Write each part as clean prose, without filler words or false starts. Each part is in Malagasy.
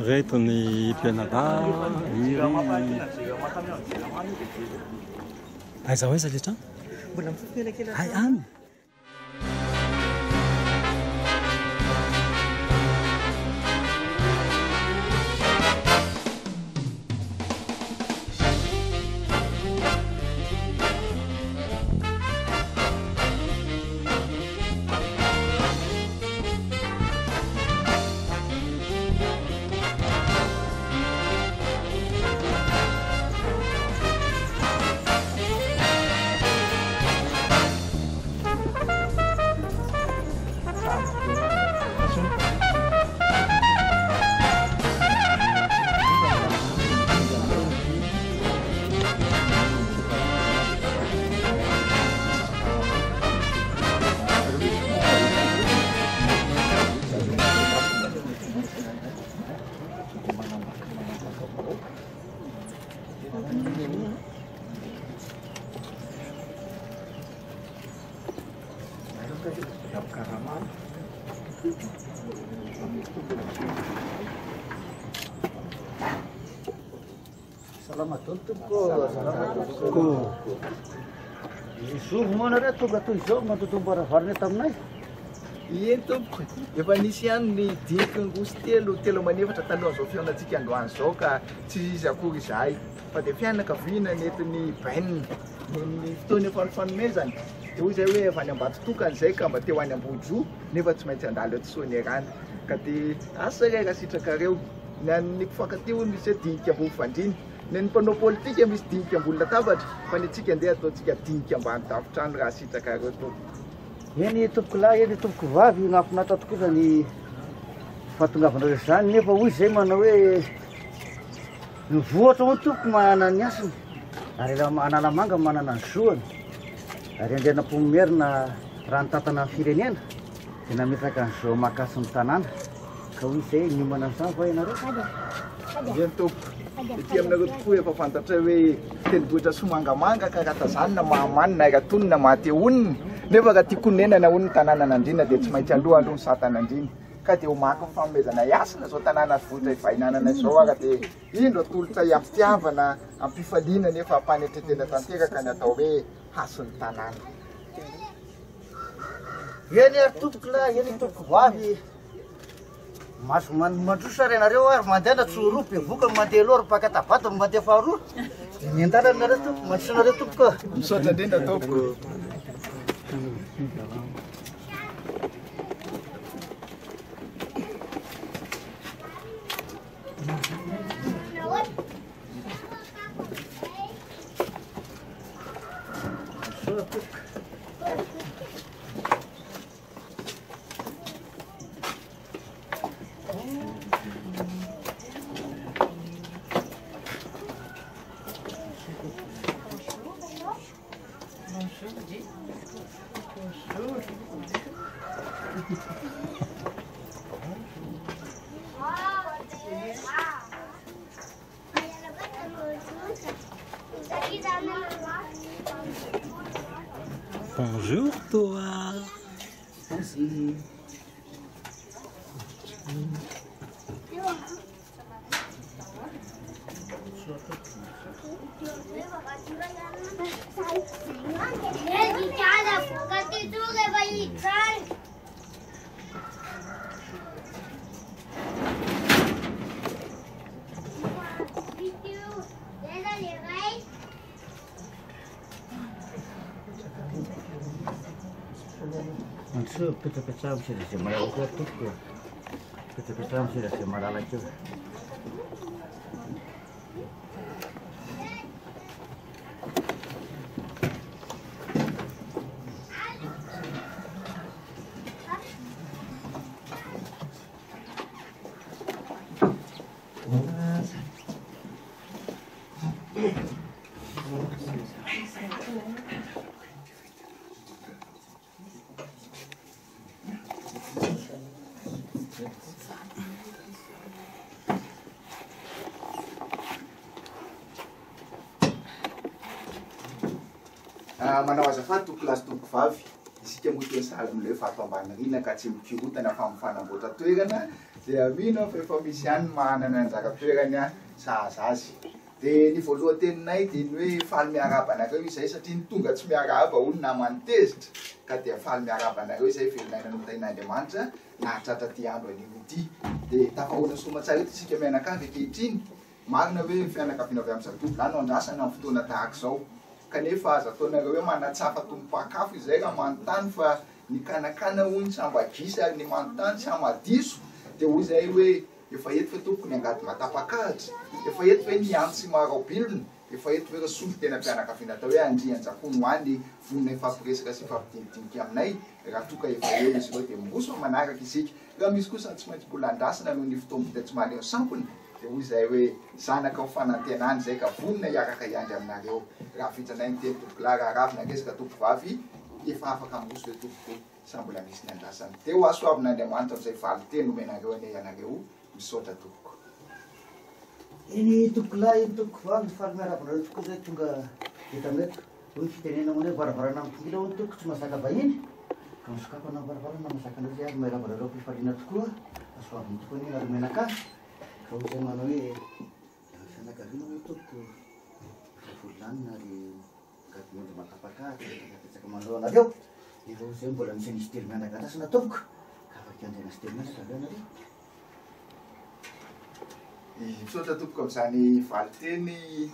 Ireto ny mpianadahy, iry. Aiza ho aiza ilay trano? Hay any. Salama daholo tompoko, salama tompoko. Zovy moa nareo tonga toy izao mandotom-baravarana eto aminay? Eny tompoko, efa nisy ihany ny diniky ny roa sy telo, telo aman'efatra talohan'izao fihaonantsika androany izao ka tsy iza akory izahay fa dia fianakaviana nentin'i Bain noho ny fotoana efa nifanomezana dia hoy izay hoe avy any Ambatotokana izay ka mba te ho any Ambohidroa nefa tsy maintsy handalo eto Soanierana ka dia asa re raha sitrakareo ny an'ny mpifankatia hono misy hoe dinika ambony fandriana, ny an'ny mpanao politika misy dinika ambony latabatra fa ny antsika andeha ataontsika dinika ambany tafontrano raha sitrakareo tompoko. Eny tompokolahy, eny tompokovavy, nahafinaritra tokoa izany fahatongavanareo izany, nefa hoy izay manao hoe ny vohitra hono tompoko manana ny hasiny, ary Analamanga manana ny zoany, ary Andrianampoinimerina raha nitantana ny firenena dia nametraka ny zo mahakasy ny tanàna, ka hoy izay niomana an'izany va ianareo? Eny tompoko, ety aminareo tokoa efa fantatray hoe tendrombohitra somangamanga ka raha tazanina mahamanina, raha tonina maha-te honina, nefa raha tiako honenana hono ny tanànan'Andriana dia tsy maintsy aloha aloha ny satan'Andriana, ka dia ho mariky ny fanomezana hasina izao tanàna sy vohitra ivahinanana izao ary dia indro atolotray am-pitiavana, am-pifaliana nefa am-panetren-tena tanteraka ny atao hoe hasin'ny tanàna. Eny ary tompoko lahy, eny tompoko vavy. Maso mandroso ary ianareo ary mandehana tsy ho roa bevoka mandeha aloha ary mpaka tabato mandeha faharoa. Dia miandalana nareo tompoko, mandroso nareo tompoko. Misaotra indrindra tompoko. Bonjour toi. Mandrosoa, mipetrapetraha amin'ny seza izay malalaka eo tompoko e. Mipetrapetraha amin'ny seza izay malalaka eo. Ah, manao azafady tompoko lahy sy tompoko vavy, isika moa teny sahala amin'ilay hoe vato ambany rihana ka tsy mikorontana fa mifanamboatra toerana. Dia mino aho fa efa misy ihany ny manana ny anjara toerany sahaza azy. Dia ny voalohan-teninay dia ny hoe faly miarahaba anareo izay satria ny tonga tsy miarahaba hono naman'ny tezitra ka dia faly miarahaba anareo izay velon'aina notahin'Andriamanitra nahatratra ity andro anio ity. Dia tafahoana soamantsara eto isika mianakavy ankehitriny. Marina hoe ny fianakaviana avy amin'ny zatovolahy no andrasana amin'ny fotoana tahaka izao. Kanefa aza ataonareo hoe manatsafa tompon-pakafo izay raha manontany fa ny kanakana hono tsy amba gisa ary ny manontany tsy ama diso. Dia hoy izahay hoe efa eto ve tompoko ny angady matapakahatra? Efa eto ve ny antsy maraobilona? Efa eto ve ireo solontenam-pianakaviana atao hoe Andrianjakonoany vonona hifampiresaka sy hifampidinidinika aminay? Raha toa ka efa eo izy ireo dia miroso amin'ny manaraka isika. Raha misy kosa ny tsy maintsy mbola andrasana noho ny fotoam-bita tsy mahaleo ny sampona dia hoy izahay hoe zanaka ho fanantenana izay ka vonona hiaraka hiandry aminareo. Raha vita indray ny teny tompokolahy, raha ravina ny resaka tompovavy, efa afaka miroso ve tompoko sa mbola misy ny andrasana? Dia ho hasoavin'Andriamanitra amin'izay valin-teny omenareo anie ianareo. Misaotra tompoko. Eny tompokolahy, eny tompokovavy, faly miarahaba anareo tokoa izay tonga eto aminay eto. Hoy ny fitenenana manao hoe varavarana mitongila hono tompoko tsy mahazaka vahiny. Ka misokafana ny varavarana mahazaka anareo izay ary miarahaba anareo am-pifaliana tokoa. Hasoaviny tokoa anie nareo mianakavy. Ka hoy izay manao hoe fianakaviana hono tompoko efa vory lanina ary Gadon'ondry mahatapak'ahitra betsaka betsaka manoloana anareo. Nefa hoy izay mbola misy an'izy telo mianaka andrasana tompoko. Ka afaka hiandry an'izy telo mianaka ve ianareo? Misaotra tompoko amin'izany valinteny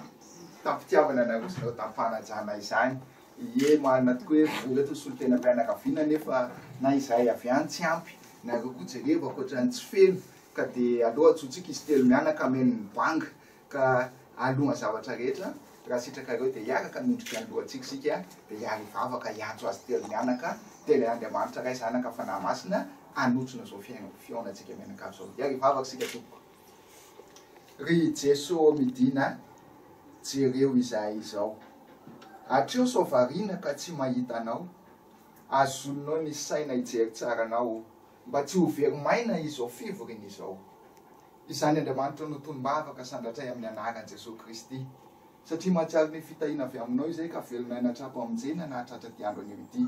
tam-pitiavana narosonao tam-panajana izany. Ie, marina tokoa hoe vola eto ny solontenam-pianakaviana nefa na izahay avy any tsy ampy, nareo koa jerevo ankoatran'ny tsy feno ka dia aleo antsointsika izy telo mianaka hameno ny banga Ka alohan'ny zavatra rehetra, raha sitrakareo dia hiaraka miondrika ny lohantsika isika, dia hiara-hivavaka hiantso Azy telo mianaka, dia ilay Andriamanitra Ray, Zanaka, Fanahy Masina, hanotrona izao fihaonantsika mianakavy izao. Hiara-hivavaka isika tompoko. Ry Jeso ô midina, jereo izahay izao. Hatreo sao variana ka tsy mahita Anao, azoninao ny saina hijery tsara Anao, mba tsy ho very maina izao fivoriana izao. Izany Andriamanitra no tonom-bavaka sandratray amin'ny anaran'i Jesoa Kristy. Satria mahatsiaro ny fitahiana avy aminao izay ka velon'aina hatrampamonjena nahatratra ity andro anio ity.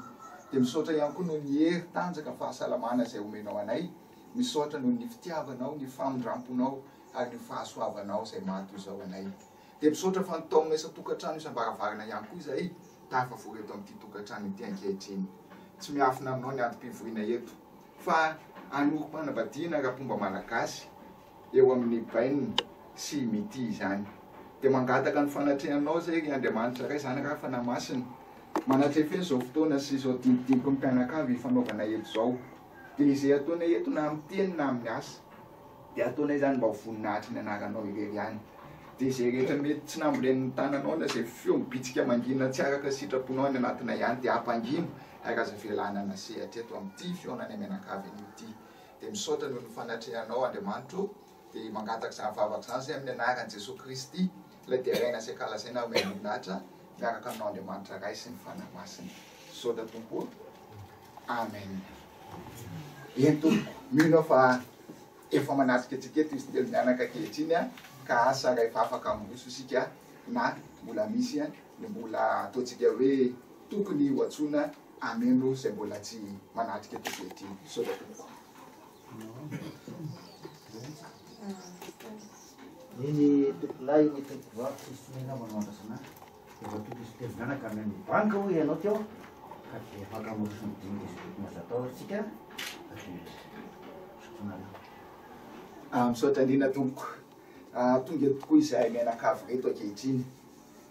Dia misaotra ihany koa noho ny hery, tanjaka, fahasalamana izay omenao anay. Misaotra noho ny fitiavanao, ny famindramponao ary ny fahasoavanao izay maha toy izao anay. Dia misaotra fa nitaomina isan-tokantrano isam-baravarana ihany koa izahay tafavory eto amin'ity tokantrano ity ankehitriny. Tsy miafina aminao ny antom-pivoriana eto. Fa hanorim-panambadiana ara-pomba malagasy eo amin'i Bain sy i Mity izany. Dia mangataka ny fanatrehanao izay ry Andriamanitra Ray Zanaka ary Fanahy Masina. Manatrefeno izao fotoana sy izao dinidinika ny mpianakavy ifanaovana eto izao. Dia izay ataonay eto na amin'ny teny na amin'ny asa dia ataonay izany mba ho voninahitry ny anaranao irery ihany. Dia izay rehetra mety tsy nambolen'ny tananao na izay feo mibitsika mangina tsy araka ny sitraponao any anatinay ihany dia ampangino ary aza avela hanana sehatra eto amin'ity fihaonanay mianakavy anio ity. Dia misaotra noho ny fanatrehanao Andriamanitra o, dia mangataka izany vavaka izany izay amin'ny anaran'i Jesoa Kristy, ilay deraina sy ankalazaina ary omem-boninahitra miaraka aminao Andriamanitra Ray sy ny Fanahy Masina. Misaotra Tompo o. Amen. Eny tompoko, mino aho fa efa manatrika antsika eto izy telo mianaka ankehitriny ka asa raha efa afaka miroso isika na mbola misy ny mbola ataontsika hoe Tokony ho antsoina hameno izay mbola tsy manatrika eto ankehitriny. Misaotra tompoko. Eny tompolahy, eny tompovavy, tsisy tsy mena manao andrasana ahy. Efa tokony hisy telo mianaka any amin'ny banky hoy ianao teo, ka dia afaka miroso midinika izay tokony azo atao ary tsika, ka dia misaotra anareo. Ah, misaotra indrindra tompoko. Ah, tonga eto tokoa izahay mianakavy ireto ankehitriny.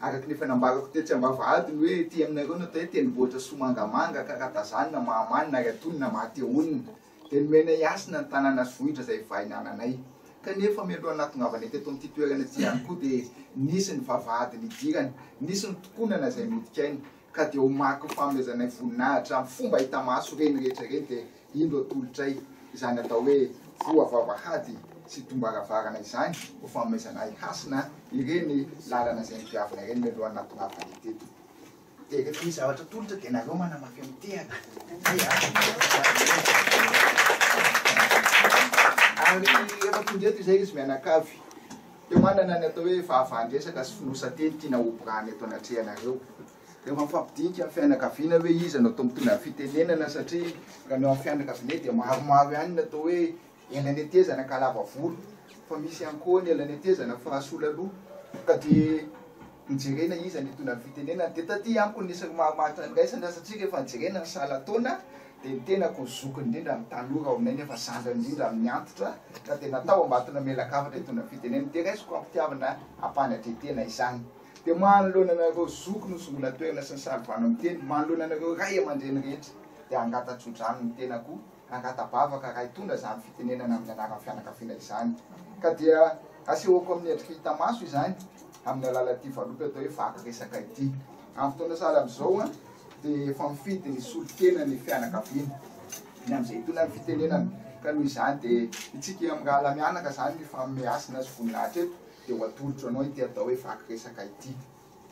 Araka ny efa nambarako tetsy ambavahady ny hoe ety aminareo no atao hoe tendrombohitra Soamangamanga ka raha tazanina mahamanina ary atonina maha te honina. Dia nomenay hasina ny tanàna sy vohitra izay vahinananay. Kanefa mialohan'ny nahatongavanay teto amin'ity toerana ity ihany koa dia nisy ny vavahady nidirana, nisy ny tokonana izay nodikaina. Ka dia ho mariky ny fanomezanay voninahitra amin'ny fomba hita maso ireny rehetra ireny dia indro atolotray izany atao hoe voa vavahady sy tom-baravarana izany ho fanomezana ahy hasina ireny lalana izay nodiavina ireny mialohan'ny nahatongavanay teto. Dia rehefa misy zavatra atolotra dia nareo manamafy amin'ny tehaka. Ary rehefa tonga eto izay izy mianakavy dia manana ny atao hoe fahafahan-dresaka sy fonosan-teny tiana hoborahana eto anatrehanareo. Rehefa mifampidinika amin'ny fianakaviana hoe iza no atao mitondra ny fitenenana satria raha ny ao amin'ny fianakavianay dia maromaro ihany ny atao hoe Ela netezana ka lava volo, fa misy ihany koa ny ela netezana fa sola loha, ka dia nojerena iza ny hitondra ny fitenenana. Dia taty amiko nisy ny marimaritra niraisana, satria rehefa nojerena ny salan-taona dia ny tenako ny zokiny indrindra amin'ny tanora ao aminay nefa zandriny indrindra amin'ny antitra, ka dia natao Ambatonamelankafatra hitondra ny fitenenana. Dia raisiko am-pitiavana am-panatren-tena izany. Dia manoloana anareo zoky nosongoina toerana sy ny salivano miteny, manoloana anareo ray aman-dreny rehetra, dia hangata-tsodrano ny tenako, hangata-bavaka raha hitondra izany fitenenana amin'ny anaran'ny fianakaviana izany. Ka dia asehoko amin'ny endrika hita maso izany, amin'ny alalan'ity valopy atao hoe vaky resaka ity. Amin'ny fotoana sahala amin'izao dia efa mifidy ny solontena ny fianakaviana, ny amin'izay hitondra ny fitenenana. Ka noho izany dia itsika amin'ny rahalahy mianaka izany mifanome hasina sy voninahitra eto, dia ho atolotro anao ity atao hoe vaky resaka ity.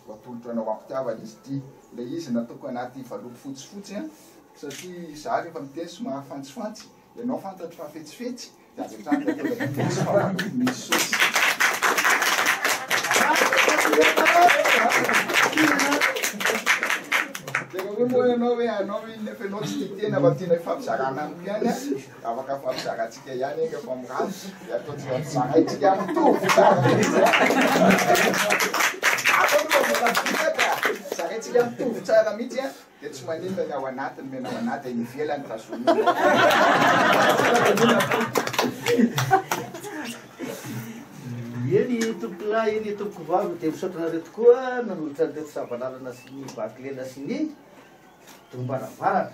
Ho atolotro anao am-pitiavana izy ity. Ilay izy nataoko anaty valopy fotsifotsy an, satria izaho rehefa miteny somary fantsifantsy, ianao fantatro fa fetsifetsy, dia avy hatrany dia tonga dia fotsy fa valopy misy saosy. Dia raha hoe moa ianao hoe anao iny nefa ianao tsy tia tena fa tianao hifampizarana amiko ihany an, Afaka fampizarantsika ihany rehefa mirary dia ataontsika zaraintsika mitovy tsara mihitsy. Atao aloha mbola vita ka zaraintsika mitovy tsara mihitsy a, dia tsy maninona ny ao anatiny mena ao anaty any ivelany tazomina. Eny tompokolahy, eny tompokovavy dia misaotra anareo tokoa nanolotra an'ireto sava-lalana sy ny vaky lela sy ny Dom-baravarana.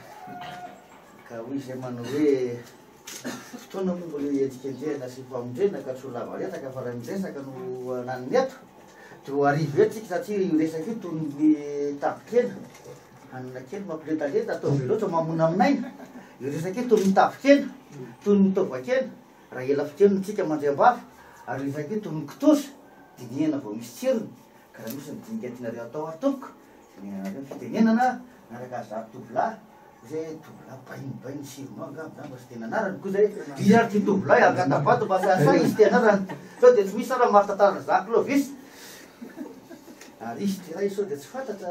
Ka hoy izay manao hoe, Fotoana moa mbola hiendrikendrehana sy hifamondrena ka tsy ho lava resaka fa raha ny resaka no ananina eto dia ho arivo eto tsika satria io resaka io toy ny tavin-kena, hanina kely mampilentalenta, atao be loatra mamonamonaina. Io resaka io toy ny tavin-kena, toy ny taovan-kena, raha ela fiteny tsika mandray am-bava, ary io resaka io toy ny kitoza, dinihana vao misy tsirony. Ka raha misy ny dinika tianareo atao ary tompoko, Fitenenana fitenenana miaraka zato tovolahy zay tovolahy bainy bainy sirino angamba zany mba sy tena anarany koa zay izy ary ty tovolahy angatabato mba sahisahy izy ty anarany sao de tsy misy ara mahatantarana za clovis ary izy ty ray sao de tsy fantatra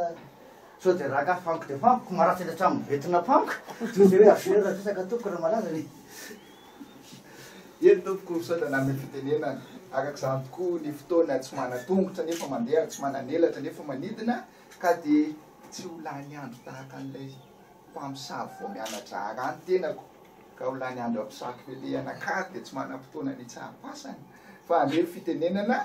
sao de raka fanko de fanko maratsy any hatramin'ny vetina fanko toy zay hoe assurera resaka tompoko raha malaza ny Eny tompoko, misaotra nanome fitenenana. Araka izany tokoa ny fotoana tsy manan-tongotra nefa mandeha ary tsy manan'elatra nefa manidina ka dia tsy ho lany andro tahaka an'ilay mpamosavy vao miana-draharaha ny tenako ka ho lany andro ampisakrelehana kary dia tsy manam-potoana ny hitsaham-pasana fa andeha ny fitenenana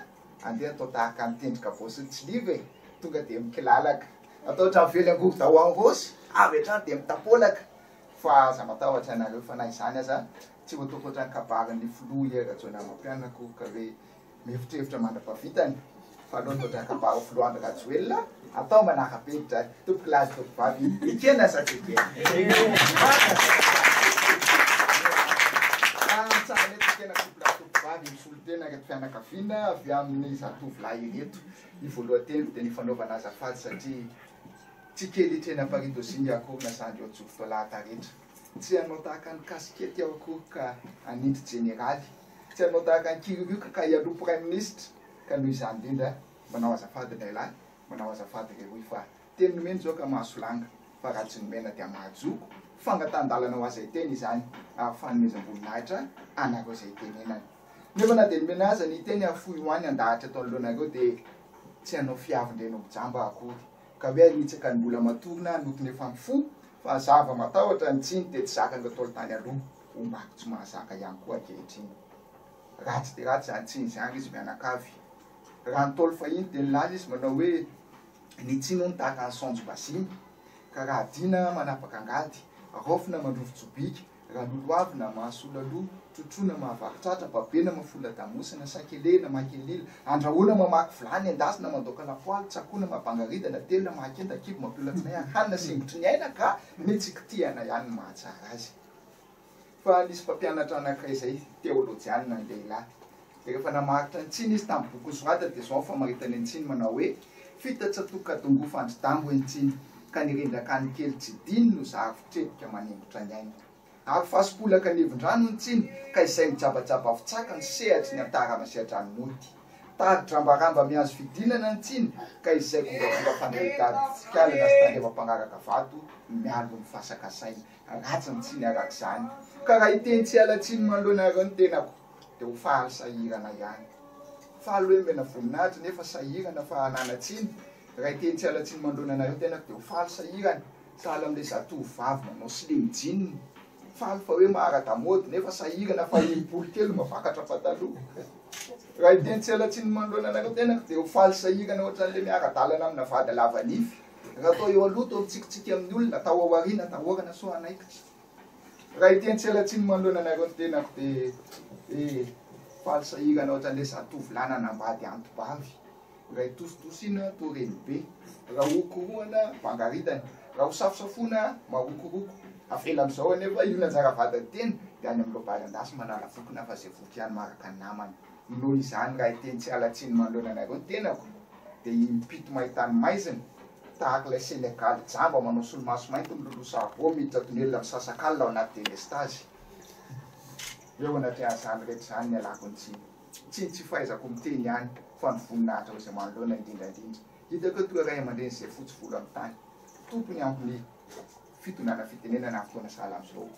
andeha atao tahaka ny tendry kabôsy ny tsiliva e! Tonga dia mikilalaka atao hatramin'ny vely angorodao en rose avy hatrany dia mitapôlaka Fa aza matahotra ianareo fa na izany aza tsy ho ataoko ohatran'ny kabarin'ny filoha Hery Rajaonarimampianina akory ka hoe mihevitrevitra mandra-pahavitany fa aleo atao ohatran'ny kabarin'ny filoha Andry Rajoelina atao manara-penitra tompokolahy sy tompokovavy ekena sa tsy ekena? Tsara eto ekena tompokolahy sy tompokovavy misolo tena ireto fianakaviana avy amin'ny zatovolahy ireto. Ny voalohan-teniko dia ny fanaovana azafady satria Tsy kely hitrena paridozinga akory na zandry eo Jovitolahata rehetra. Tsy hanao tahaka an'i Kasikety aho akory ka hanindry jeneraly. Tsy hanao tahaka an'i Kiririoka ka hialoha praiminisitra. Ka noho izany indrindra, manao azafady ndray lahy, manao azafady reroy fa teny nomena izao ka mahasolanga, fa raha tsy nomena dia mahajoko. Fangatahan-dalana ho azy hiteny izany ary fanomezam-boninahitra anareo izay itenenany. Nefa na dia nomena aza ny hiteny ary fohy ho any handahatra eto anoloanareo dia tsy hanao fiavin-dren'omby jamba akory. Ka hoe hanitsaka ny mbola matory na hanotona efa mifoha fa zava matahotra ny tsiny dia tsy zakan'ireo Ntaolo tany aloha ombako tsy mahazaka ihany koa ankehitriny. Ratsy dia ratsy izany tsiny izany ry izy mianakavy. Raha ny Ntaolo fahiny dia nilaza izy manao hoe ny tsiny hono tahaka ny saonjo vazimba ka raha adina manapaka angady, raofina mandrovi-jobika, Raha lolohavina, mahasola loha, trotroina mahavaky tratra, babena mahafola damosina, sakelehina mahakelila, andrahoina mamaky vilany, endasina mandoaka lapoaly, tsakoina mahabangaridana, telina mahakenda kibo, mampiola tsinay ary hanina singotry ny aina ka ny tsy kitihana ihany no mahatsara azy. Fa nisy mpampianatra anankiray izay, teolojianina ny lehilahy. Dia rehefa namaritra ny tsiny izy tamin'ny boky nosoratany dia izao ny famaritany ny tsiny manao hoe, Fitatsatoka dongoa fandri-dambo eny tsiny, ka ny rindran-kany kely tsy diny no zary fitrebika manempotra ny aina. Ary fasimpolaka anivon-drano ny tsiny, ka izay mijabajaba fitsaka ny sehatry ny antarana sy an-dranomody. Tari-drambaramba mihazo fidinana ny tsiny ka izay goragora fandeha hitady tsikalana sy tandreva-mpangaraka vato miandry ny fasakasaina. Ratsy ny tsiny araka izany. Ka raha hiteny tsy hiala tsiny manoloana anareo ny tenako dia ho faly sahirana ihany. Faly hoe omena voninahitra nefa sahirana fa hanana-tsiny. Raha hiteny tsy hiala tsiny manoloana anareo ny tenako dia ho faly sahirana. Sahala amin'ilay zatovovavy manao slim jean. Faly fa hoe mahara-damaody nefa sahirana fa 60 kely mavakatra pataloha. Raha hiteny tsy hiala tsiny manoloana anareo tenako dia ho faly sahirana ohatran'ilay miara-dalana amina vady lava nify. Raha atao eo aloha toa mitsikitsiky amin'ny olona, atao ao aoriana atahorana sao hanaikitra. Raha hiteny tsy hiala tsiny manoloana anareo ny tenako dia eh, faly sahirana ohatran'ilay zatovolahy nanambady anti-bavy. Raha hitositosina toa renibe, raha hokorohana bangaritany, raha hosafosafoana marokoroko. Avela amin'izao anefa io ny anjara vadin'ny tena dia any amin'ny lobary an-dasy manala vokona fa izay voky ihany maharaka ny namany. Noho izany raha hiteny tsy hiala tsiny manoloana anareo ny tenako dia impito mahita ny maizina, tahaka ilay senegaly jamba manao solomaso mainty miloloha saribao miditra tonelina misasakalina ao anaty delestazy. Eo anatrehan'izany rehetra izany ny alako ny tsiny. Tsy ny tsy fahaizako miteny ihany fa ny voninahitra ho izay manoloana indrindra indrindra. Hitako eto ireo ray aman-dreny izay fotsy volo amin'ny tany. Tompony amin'ny fitondrana fitenenana amin'ny fotoana sahala amin'izao.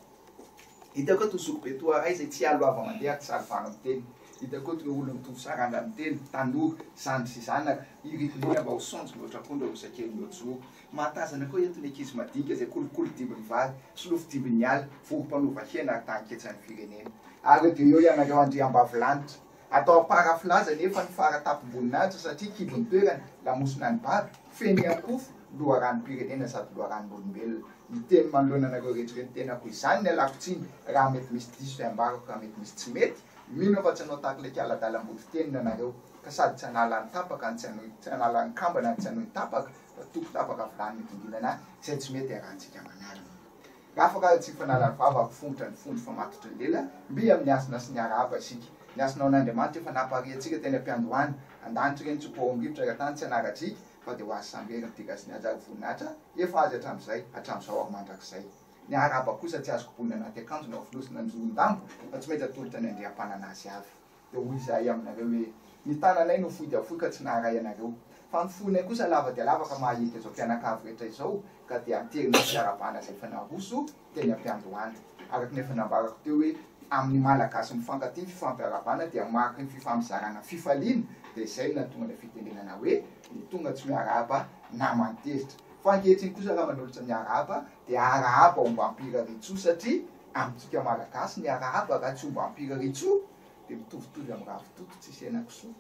Hitako eto ny zokibe toa ray izay tsy aloava mandeha ary tsy sarovana miteny. Hitako eto ireo olona mitovy saranga miteny, tanora, zandry sy zanaka, iriko indrindra mba ho saonjo mihoatra akondro ary ho sakely mihoajoro. Mahatazana koa eto ny ankizy madinika izay kolikoly dimbin'ny vary, solofo dimbin'ny ala, vorom-panova hena ary tahan-ketsan'ny firenena. Ary eo dia eo ianareo andriambavilanitra. Atao am-parafilaza anefa ny fara tampom-boninahitra satria kibon'ny toerana, lamosina ny bado, feno iankofa, loharanom-pirenena sady loharanom'olombelona. Miteny manoloana anareo rehetra ireo ny tenako izany ny alako tsiny raha mety misy diso izay ambarako raha mety misy tsy mety, mino aho fa tsy hanao tahaka ilay kiala adalam-body teniny ianareo ka sady tsy hanala ny tapaka no tsy hanala ny kambana no tsy hanohy ny tapaka fa toko tapaka vilany midongilana izay tsy mety iarahantsika manarina. Afaka ary tsy hifanala ny vava hampifongotra ny fondro fa matotry ny lela, mby amin'ny hasina sy ny arahaba isika. Ny hasina ho an'Andriamanitra efa nampariantsika teny am-piandohana, an-danitra ireny tsy ho paohin-drivotra ary an-tany tsy hanara-driaka fa dia ho azy samirery ny dera sy ny haja ary voninahitra efa azy hatramin'izay, hatramin'izao ary mandrakizay. Ny arahaba kosa tsy azo kobonina anaty akanjo na fonosina anjoron-damba fa tsy maintsy atolotra ny andriampanana azy avy. Dia hoy izahay aminareo hoe, Ny tananay no fohy dia fohy ka tsy naharay anareo, fa ny fonay kosa lava dia lava ka mahahenika izao mpianakavy rehetra izao, ka dia anterina ny fiarahabana izay efa naroso teny am-piandohana. Araka ny efa nambarako teo hoe, amin'ny Malagasy mifankatia ny fifampiarahabana dia mariky ny fifampizarana fifaliana, dia izay no nahatonga ilay fitenenana hoe, ny tonga tsy miarahaba naman'ny tezitra. Fa ankehitriny kosa raha manolotra ny arahaba dia arahaba ombam-pirariantsoa satria amintsika Malagasy ny arahaba raha tsy ombam-pirariantsoa dia mitovitovy amin'ny ravitoto tsisy henakisoa.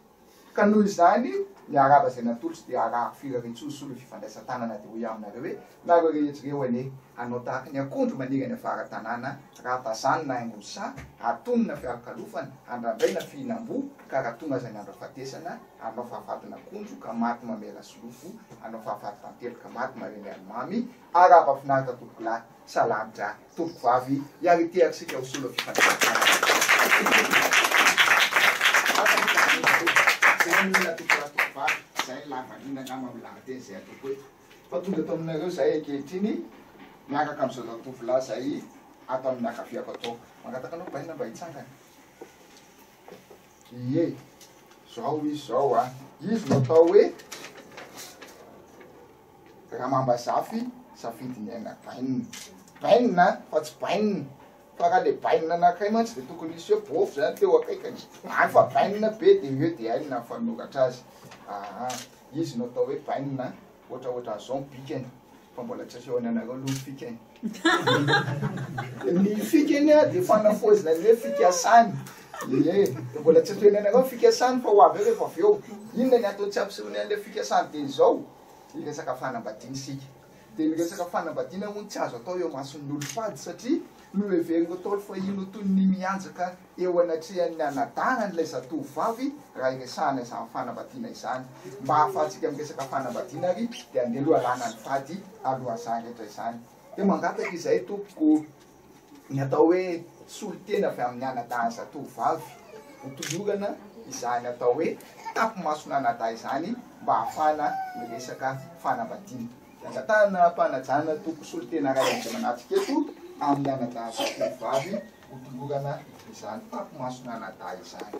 Ka noho izany, ny arahaba izay natolotro dia arahako firariantsoa hisolo ny fifandraisan-tanana dia hoy aminareo hoe, nareo rehetra ireo anie, hanao tahaka ny akondro maniry any avara-tanàna, raha tazanina haingon'ny saha, hatonina fialokalofana, handrandraina fihinam-boa, ka raha tonga aza ny andro hafatesana, hanao fahafatin'akondro ka maty mamela solofo, hanao fahafaty tantely ka maty mareny ary mamy, arahaba finaritra tompokolahy, salanitra. Tompoko vavy, hiariteako isika ho solo fifandraisana. Zay ny olona tompoko lahy tompoko vavy, zay ny lava indrindra angamba amin'ny lahateny izay ataoko eto. Fa tonga eto aminareo zahay ankehitriny miaraka amin'izao zatovolahy izay ato amin'ny ankaviako ato. Mangataka anao Baina mba hitsangana. Ie, zao izy zao a. Izy no atao hoe Ramambazafy Safidiniaina Bainina. Bainina fa tsy bainina. Fa raha le bainina anankiray mantsy de tokony hisy hoe bôfy zany teo akaikiny. Any fa bainina be de eo de hainy na fanoratra azy. Aa, izy no atao hoe bainina, ohatraohatran'izao ny bikany. Fa mbola tsy asehony anareo aloha ny fikany. Ny fikany dia fanafohezana ny hoe fikasany. Ie, dia mbola tsy asehony anareo ny fikasany fa ho avy eo rehefa avy eo. Inona ny antony tsy ampisehoany an'ilay fikasany dia izao? Hiresaka fanambadiana isika. Dia ny resaka fanambadiana hono tsy azo atao eo imason'ny olom-pady satria noheverin'ireo Ntaolo fahiny ho toy ny mianjaka eo anatrehan'ny anadahany ilay zatovovavy raha iresahana izany fanambadiana izany. Mba hahafahantsika miresaka fanambadiana ary dia andeha aloha alana ny fady alohan'izany rehetra izany. Dia mangataka izahay tompoko ny atao hoe solontena avy amin'ny anadahin'ny zatovovavy ho tolorana izany atao hoe tapi-mason'anadahy izany mba hahafahana miresaka fanambadiana. Dia angatahana am-panajana tompoko solontena iray amin'izay manatrika eto amin'ny anadahin'ny zatovovavy ho tolorana izany tapi-mason'anadahy izany.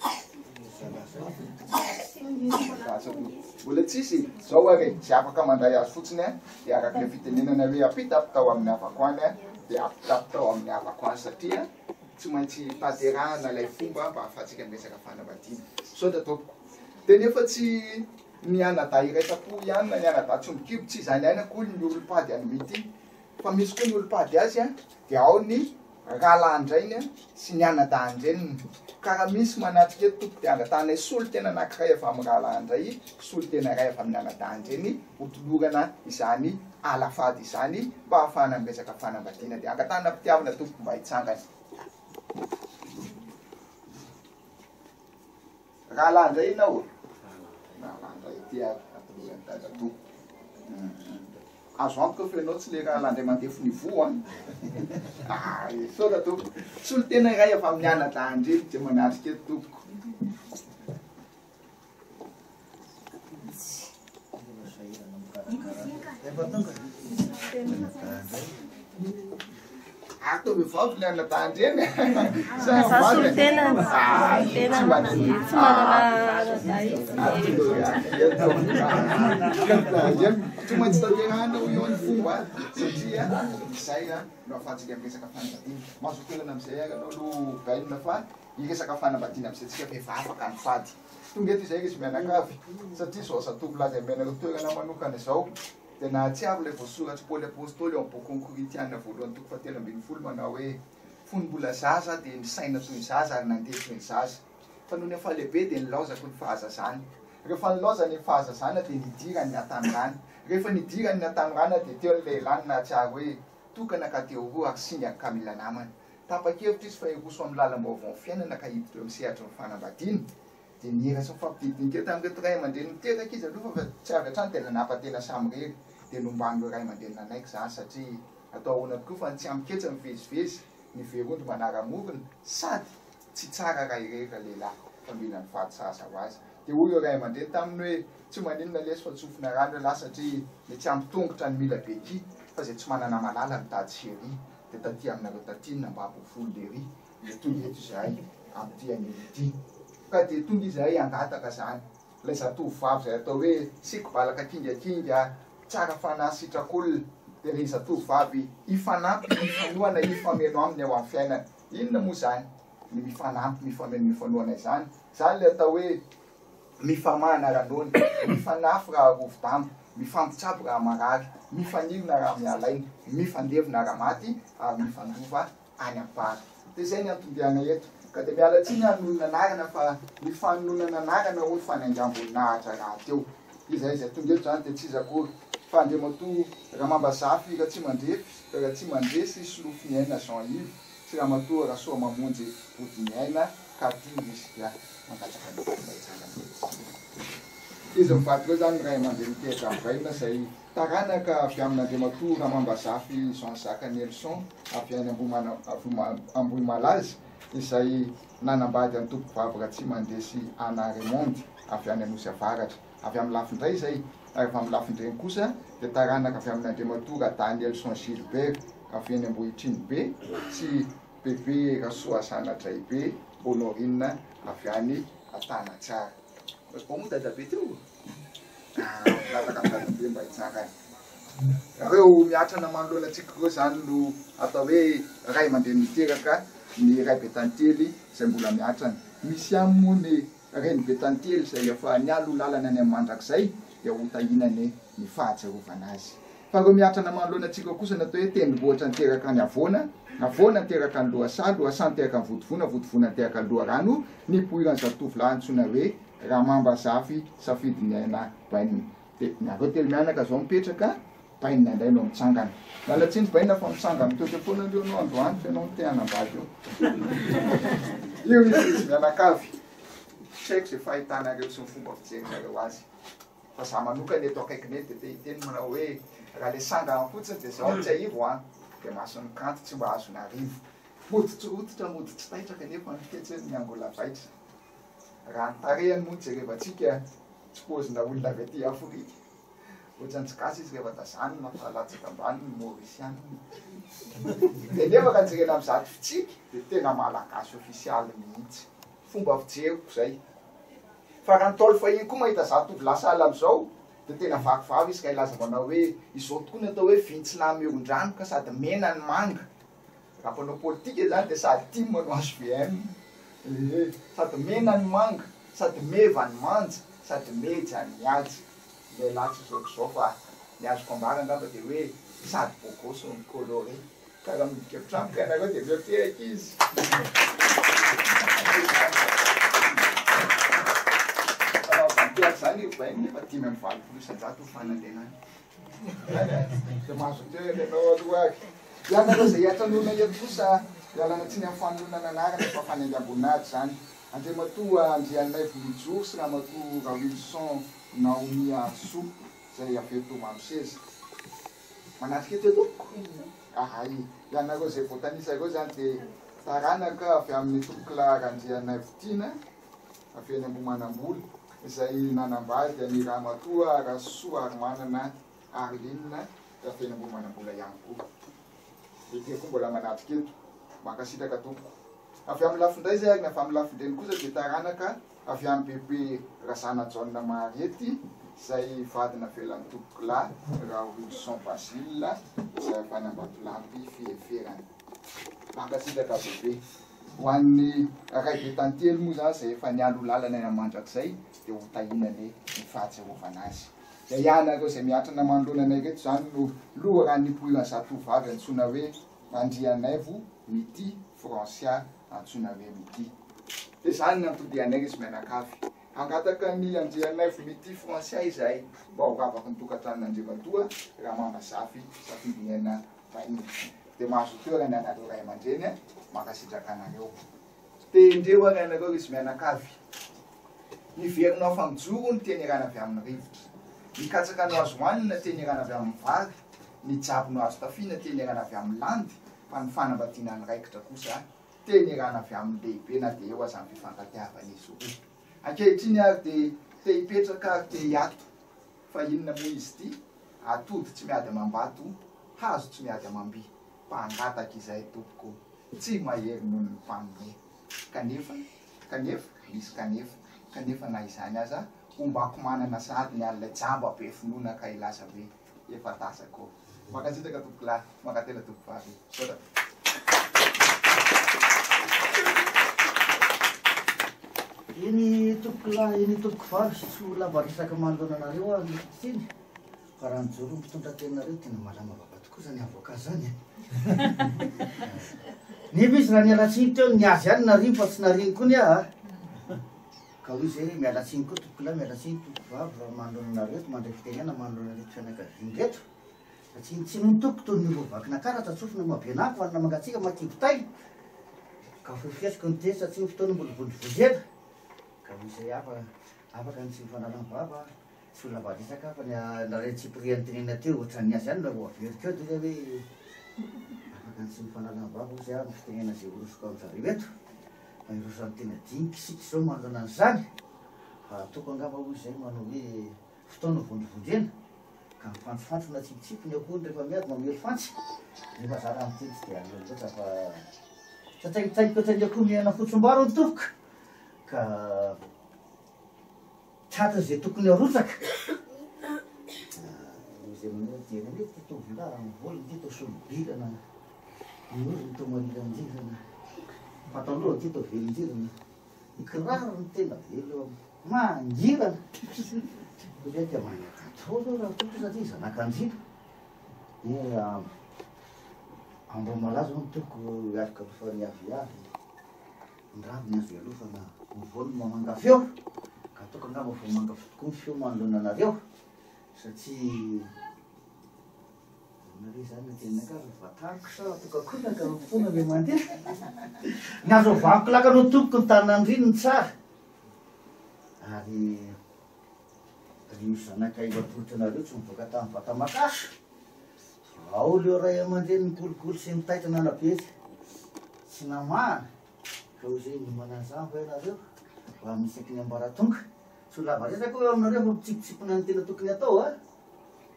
Mbola tsisy? Zao ary e, tsy afaka mandray azy fotsiny an, dia araka ilay fitenenana hoe ampitapitao amin'ny havako any an, dia ampitapitao amin'ny havako any satria tsy maintsy tanterahana ilay fomba mba ahafahantsika miresaka fanambadiana. Misaotra tompoko. Dia nefa tsy ny anadahy iray tampo ihany na ny anadahy tsy omby kibo, tsy izany ihany akory ny olom-pady any Mity. Fa misy koa ny olom-pady azy an, dia ao ny rahalahin-drainy sy ny anadahin-dreniny. Ka raha misy manatrika eto tompoko dia angatahanay solontena anankiray avy amin'ny rahalahin-dray, solontena iray avy amin'ny anadahin-dreny hotolorana izany alafady izany mba hahafahana miresaka fanambadiana. Dia angatahana am-pitiavana tompoko mba hitsangana. Rahalahy indray ianao e? Rahalahy indray ity ary atoloran'i dadatoa. Azo antoka fa ianao tsy le rahalahy indray mandefo ny voa an. Ah, misaotra tompoko. Solontena iray avy amin'ny anadahin-dreny dia manatrika eto tompoko. Ato vehivavy ny anadahin-dreny. Za solontena, solontena tsy manana anadahy. Tsy maintsy tanterahina hoy eo ny fomba satria izay no ahafahantsika miresaka fanambadiana. Mahazo toerana amin'izay ary ianao aloha Baina fa hiresaka fanambadiana amin'izay tsika fa efa afaka ny fady. Tonga eto izay izy mianakavy satria izao zatovo lahy izay omenareo toerana manokana izao dia nahatsiaro ilay voasoratr'i Paoly Apostoly ao amin'ny bokin'ny Korintiana voalohany toko fahatelo ambin'ny folo manao hoe, Fony mbola zaza aho dia nisaina toy ny zaza ary nandeha toy ny zaza, fa nony efa lehibe dia nilaozako ny fahazazana. Rehefa nilaozany ny fahazazana dia nidirany ny hatanorana. Rehefa nidirany ny hatanorana dia teo ny lehilahy no nahatsiaro hoe tokana ka te ho roa ary singany ka mila namana. Tapa-kevitra izy fa hiroso amin'ny lalam-baovaon'ny fiainana ka hiditra eo amin'ny sehatry ny fanambadiana. Dia niera sy nifampidinidinika tamin'ireto ray aman-dreny niteraka izy aloha fa tsy avy hatrany dia nanapa-tena samirery. Dia nomban'ireo ray aman-dreny nanaiky izany satria atao ahoana tokoa fa ny tsy ampy ketsa mivezivezy, ny very ondry manara-morona sady tsy tsara raha irery ralehilahy fa mila ny vady sahaza ho azy. Dia hoy ireo ray aman-dreny taminy hoe tsy maninona lesy fa tsofina rano ialahy satria ny tsy ampy tongotra no mila beky fa izay tsy manana malala mitady chérie. Dia taty aminareo taty no nambabo volo lery. Dia tonga eto izahay amin'ity anio ity. Ka dia tonga izahay hangataka izany. Ilay zatovovavy izay atao hoe Sikibalaka kingakinga, tsara fanahy sitrak'olona, dia ilay zatovovavy hifanampy, hifanohana, hifameno aminy ao amin'ny fiainana. Inona moa izany ny mifanampy, mifameno, mifanohana izany? Izany ilay atao hoe mifamahana raha noana, mifanafy raha rovi-damba, mifampitsabo raha marary, mifanirina raha miala aina, mifandevina raha maty ary mifandova any am-para. Dia izay ny anton-diana eto. Ka dia miala tsiny hanonona anarana fa ny fanononana anarana hono fanaingam-boninahitra rahateo. Izahay izay tonga eto izany dia tsy iza akory fa Andriamatoa Ramambazafy Ratsimandrefy Ratsimandresy Solofoniaina Jean Yves sy Ramatoa Rasoamamonjy Bodiniaina Cathy Riskia. Mangataka ny mba hitsangana. Izy mivady ireo izany ny ray aman-dreny niteraka an'i Baina izay Taranaka avy amin'Andriamatoa Ramambazafy Jean Jacques Nelson avy any Ambohimalaza izay nanambady an'i Tompokovavy Ratsimandresy Anna Raymonde avy any Anosy Avaratra. Avy amin'ny lafin-dray izay, ary avy amin'ny lafin-dreny kosa dia taranaka avy amin'Andriamatoa Radanielson Gilbert avy eny Ambohitrinibe sy Bebe Rasoazanadraibe Honorine avy any Antanatsara. Bao moa dadabe teo? Milatsaka ny dadabe mba hitsangana. Ireo miatrana manoloana antsika ireo izany no atao hoe ray aman-dreny niteraka ny ray be tantely izay mbola miatrana. Misy ihany moa ny reny be tantely izay efa nialoha lalana any amin'ny mandrakizay dia ho tahiana anie ny fahatsiarovana azy. Fa ireo miatrana manoloana antsika kosa ny atao hoe tendrombohitra niteraka ny havoana, havoana niteraka ny lohasaha, lohasaha niteraka ny vodivona, vodivona niteraka ny loharano, nipoiran'ny zatovolahy antsoina hoe Ramambazafy Safidiniaina Bainina. Dia nareo telo mianaka zao mipetraka, Bainina indray no mitsangana. Miala tsiny Bainina fa mitsangana mitoetra foana aloha ianao androany fa ianao no te hanambady eo. Io izy izy mianakavy. Tsy haiko izay fahitanareo sy ny fomba fijerinareo azy. Fa za manokana eto akaikiny eto dia te hiteny manao hoe raha le sangany fotsiny dia zao tsy aivo an. Dia mason'ny kanto tsy mba azon'arivo. Mody tsy rototra mody tsy taitra kanefa ny fihetsiny miangola vaitra. Raha ny tarehiny moa no jerevantsika, tsy paozina olona avy aty Afrika. Ohatran'ny tsy gasy izy rehefa tazanina fa latsaka ambany ny Maurisiana. Dia nefa raha jerena amin'izato fitsiky dia tena Malagasy ofisialy mihitsy. Fomba fijeriko izay. Fa raha ny Ntaolo fahiny koa mahita zatovolahy sahala amin'izao dia tena vaky vava izy ka hilaza manao hoe izao tokoa ny atao hoe vintsilahy mihoron-drano ka sady mena no manga. Raha mpanao politika izany dia sady tim no hvm. Ee, sady mena no manga, sady meva no manja, sady meja no mihaja. Lehilahy tsy izao ka izao fa ny azoko ambara angamba dia hoe sady beau gosse no coloré. Ka raha midika efitrano ka ianareo dia mihoteaka izy. Fanaovan-tehaka izany ry Bainy nefa 85 ho fanantenana. Dia mahazo toerana ianao aloha ary. Ianareo izay hiatranona eto kosa, ialana tsiny amin'ny fanononana anarana fa fanendriam-boninahitra izany. Andriamatoa Andrianaivo Mijoro sy Ramatoa Rawilson Naomi Harisoa izay avy eto Mandroseza. Manatrika eto tompoko? Ahay. Ianareo izay voatanisa ireo izany dia taranaka avy amin'ny tompokolahy Randrianaivo Tiana avy eny Ambohimanambola izay nanambady an'i Ramatoa Rasoarimanana Arline avy eny Ambohimanambola ihany koa. Ity koa mbola manatrika eto. Mankasitraka tompoko. Avy amin'ny lafin-dray izay ary ny avy amin'ny lafin-dreny kosa dia taranaka avy amin'i Bebe Razanajaona Mariety izay vady navelan'i Tompokolahy Raorilson Basile izay avy any Ambatolampy Fiheverana. Mankasitraka Bebe. Ho an'ny Raibe Tantely moa izany izay efa nialoha lalana any mandrakizay dia ho tahiana anie ny fahatsiarovana azy. Dia ianareo izay miatrana manoloana anay ireto izany no loharano nipoiran'ny zatovovavy antsoina hoe Andrianaivo Mitia Francia antsoina hoe Mitia. Dia izany ny antodianay ry izy mianakavy. Hangataka an'i Andrianaivo Mitia Francia izahay mba ho ravaky ny tokantranon'Andriamatoa Ramambazafy Safidiniaina Baina. Dia mahazo toerana ianareo ray aman-dreny a! Mankasitraka anareo. Tendreo ary ianareo ry izy mianakavy. Niverina ho afa-mijoro ny teny irana avy amin'ny rivotra. Ny katsaka no azo hohanina teny irana avy amin'ny vary, ny jabo no azo tafiana teny irana avy amin'ny landy, fa ny fanambadiana ny raikitra kosa teny irana avy amin'ny lehibe na dia eo aza ny fifankatiavan'izy roa. Ankehitriny ary dia te hipetraka ary te hiato. Fa inona moa izy ity? Atody tsy miady amam-bato, hazo tsy miady amam-by. Mpangataka izay tompoko, tsy mahery noho ny mpanome. Kanefa, kanefa, misy kanefa, kanefa na izany aza, ombako manana sahady ny an'ilay jamba be finoana ka hilaza hoe efa tazako. Mankasitraka tompokolahy, mankatela tompokovavy. Misaotra tompoko. Eny tompokolahy, eny tompokovavy, tsy ho lava resaka manoloana anareo aho no hiteny. Fa raha nijoro ny mpitondra teninareo tena malama vava tokoa zany avocat zany e. Nefa izy raha niala tsiny teo ny azy ihany nariny fa tsy nariny koa ny ahy a. Ka hoy izy hoe miala tsiny koa tompokolahy miala tsiny tompokovavy raha manoloana anareo eto mandray fitenenana manoloana ireto fianakaviana ireto. Fa tsinontsinony tompoko toy ny roa vakinankaratra tsofina mabenako hanina mangatsiaka makibo tay. Ka fofiasiko ny teny satria ny fotoana mbola vondrovondrena. Ka hoy izay hafa afaka ny tsy mifanala ny vava. Tsy ho lava resaka fa ny nareo tsipiriany tenenina teo ohatran'ny azy ihany no averiko eo dia hoe afaka ny tsy mifanala ny vava hozy aho ny fitenena izay horosoko amin'zareo eto fa hiroso amin'ny tena dinika isika izao manoloana an'izany fa ataoko angamba hoy izay manao hoe fotoana vondrovondrena ka mifantsifantsy na tsipitsipy ny akohony rehefa miady mamely fantsy nefa za raha miteny tsy dia aleo loatra fa tsatsaingotsaingoka ohatran'ny akoho mihinana fotsimbary ny tofoka ka Tratra izay tokony harotsaka. Izay manao jery anie ity tovolahy amin'ny volony ity toa solobilana, ny orony toa marilandrirana, ny pataloha ity toa velondrirana, ny kiraro no tena velo mangirana. Hoy dia manana atao aloha raha toa satria zanak'andriana. Dia Ambohimalaza hono tompoko hialoka aloha ny aviavy. Ny raviny azo ialofana, ny voany mamanga feo, ka ataoko angamba vao manga fo tokoa ny feo manoloana anareo, satria inona re izany no tenenako azy, vataniko sa atokakonaka no fotoana le mandeha? Ny azo avaniko laka no tompoko ny tanin'andriny ny tsara, ary ry zanakay atolotra anareo tsy mivoaka tamin'ny vata-makaso, ao ireo ray aman-dreny nikolokolo sy nitaitra nanabe sy namahana. Ka hoy izay niomana an'izany va ianareo mba amin'ny isaky ny ambaratonga? Tsy ho lava resaka aho eo aminareo fa mitsipitsipona ny tena tokony hatao a!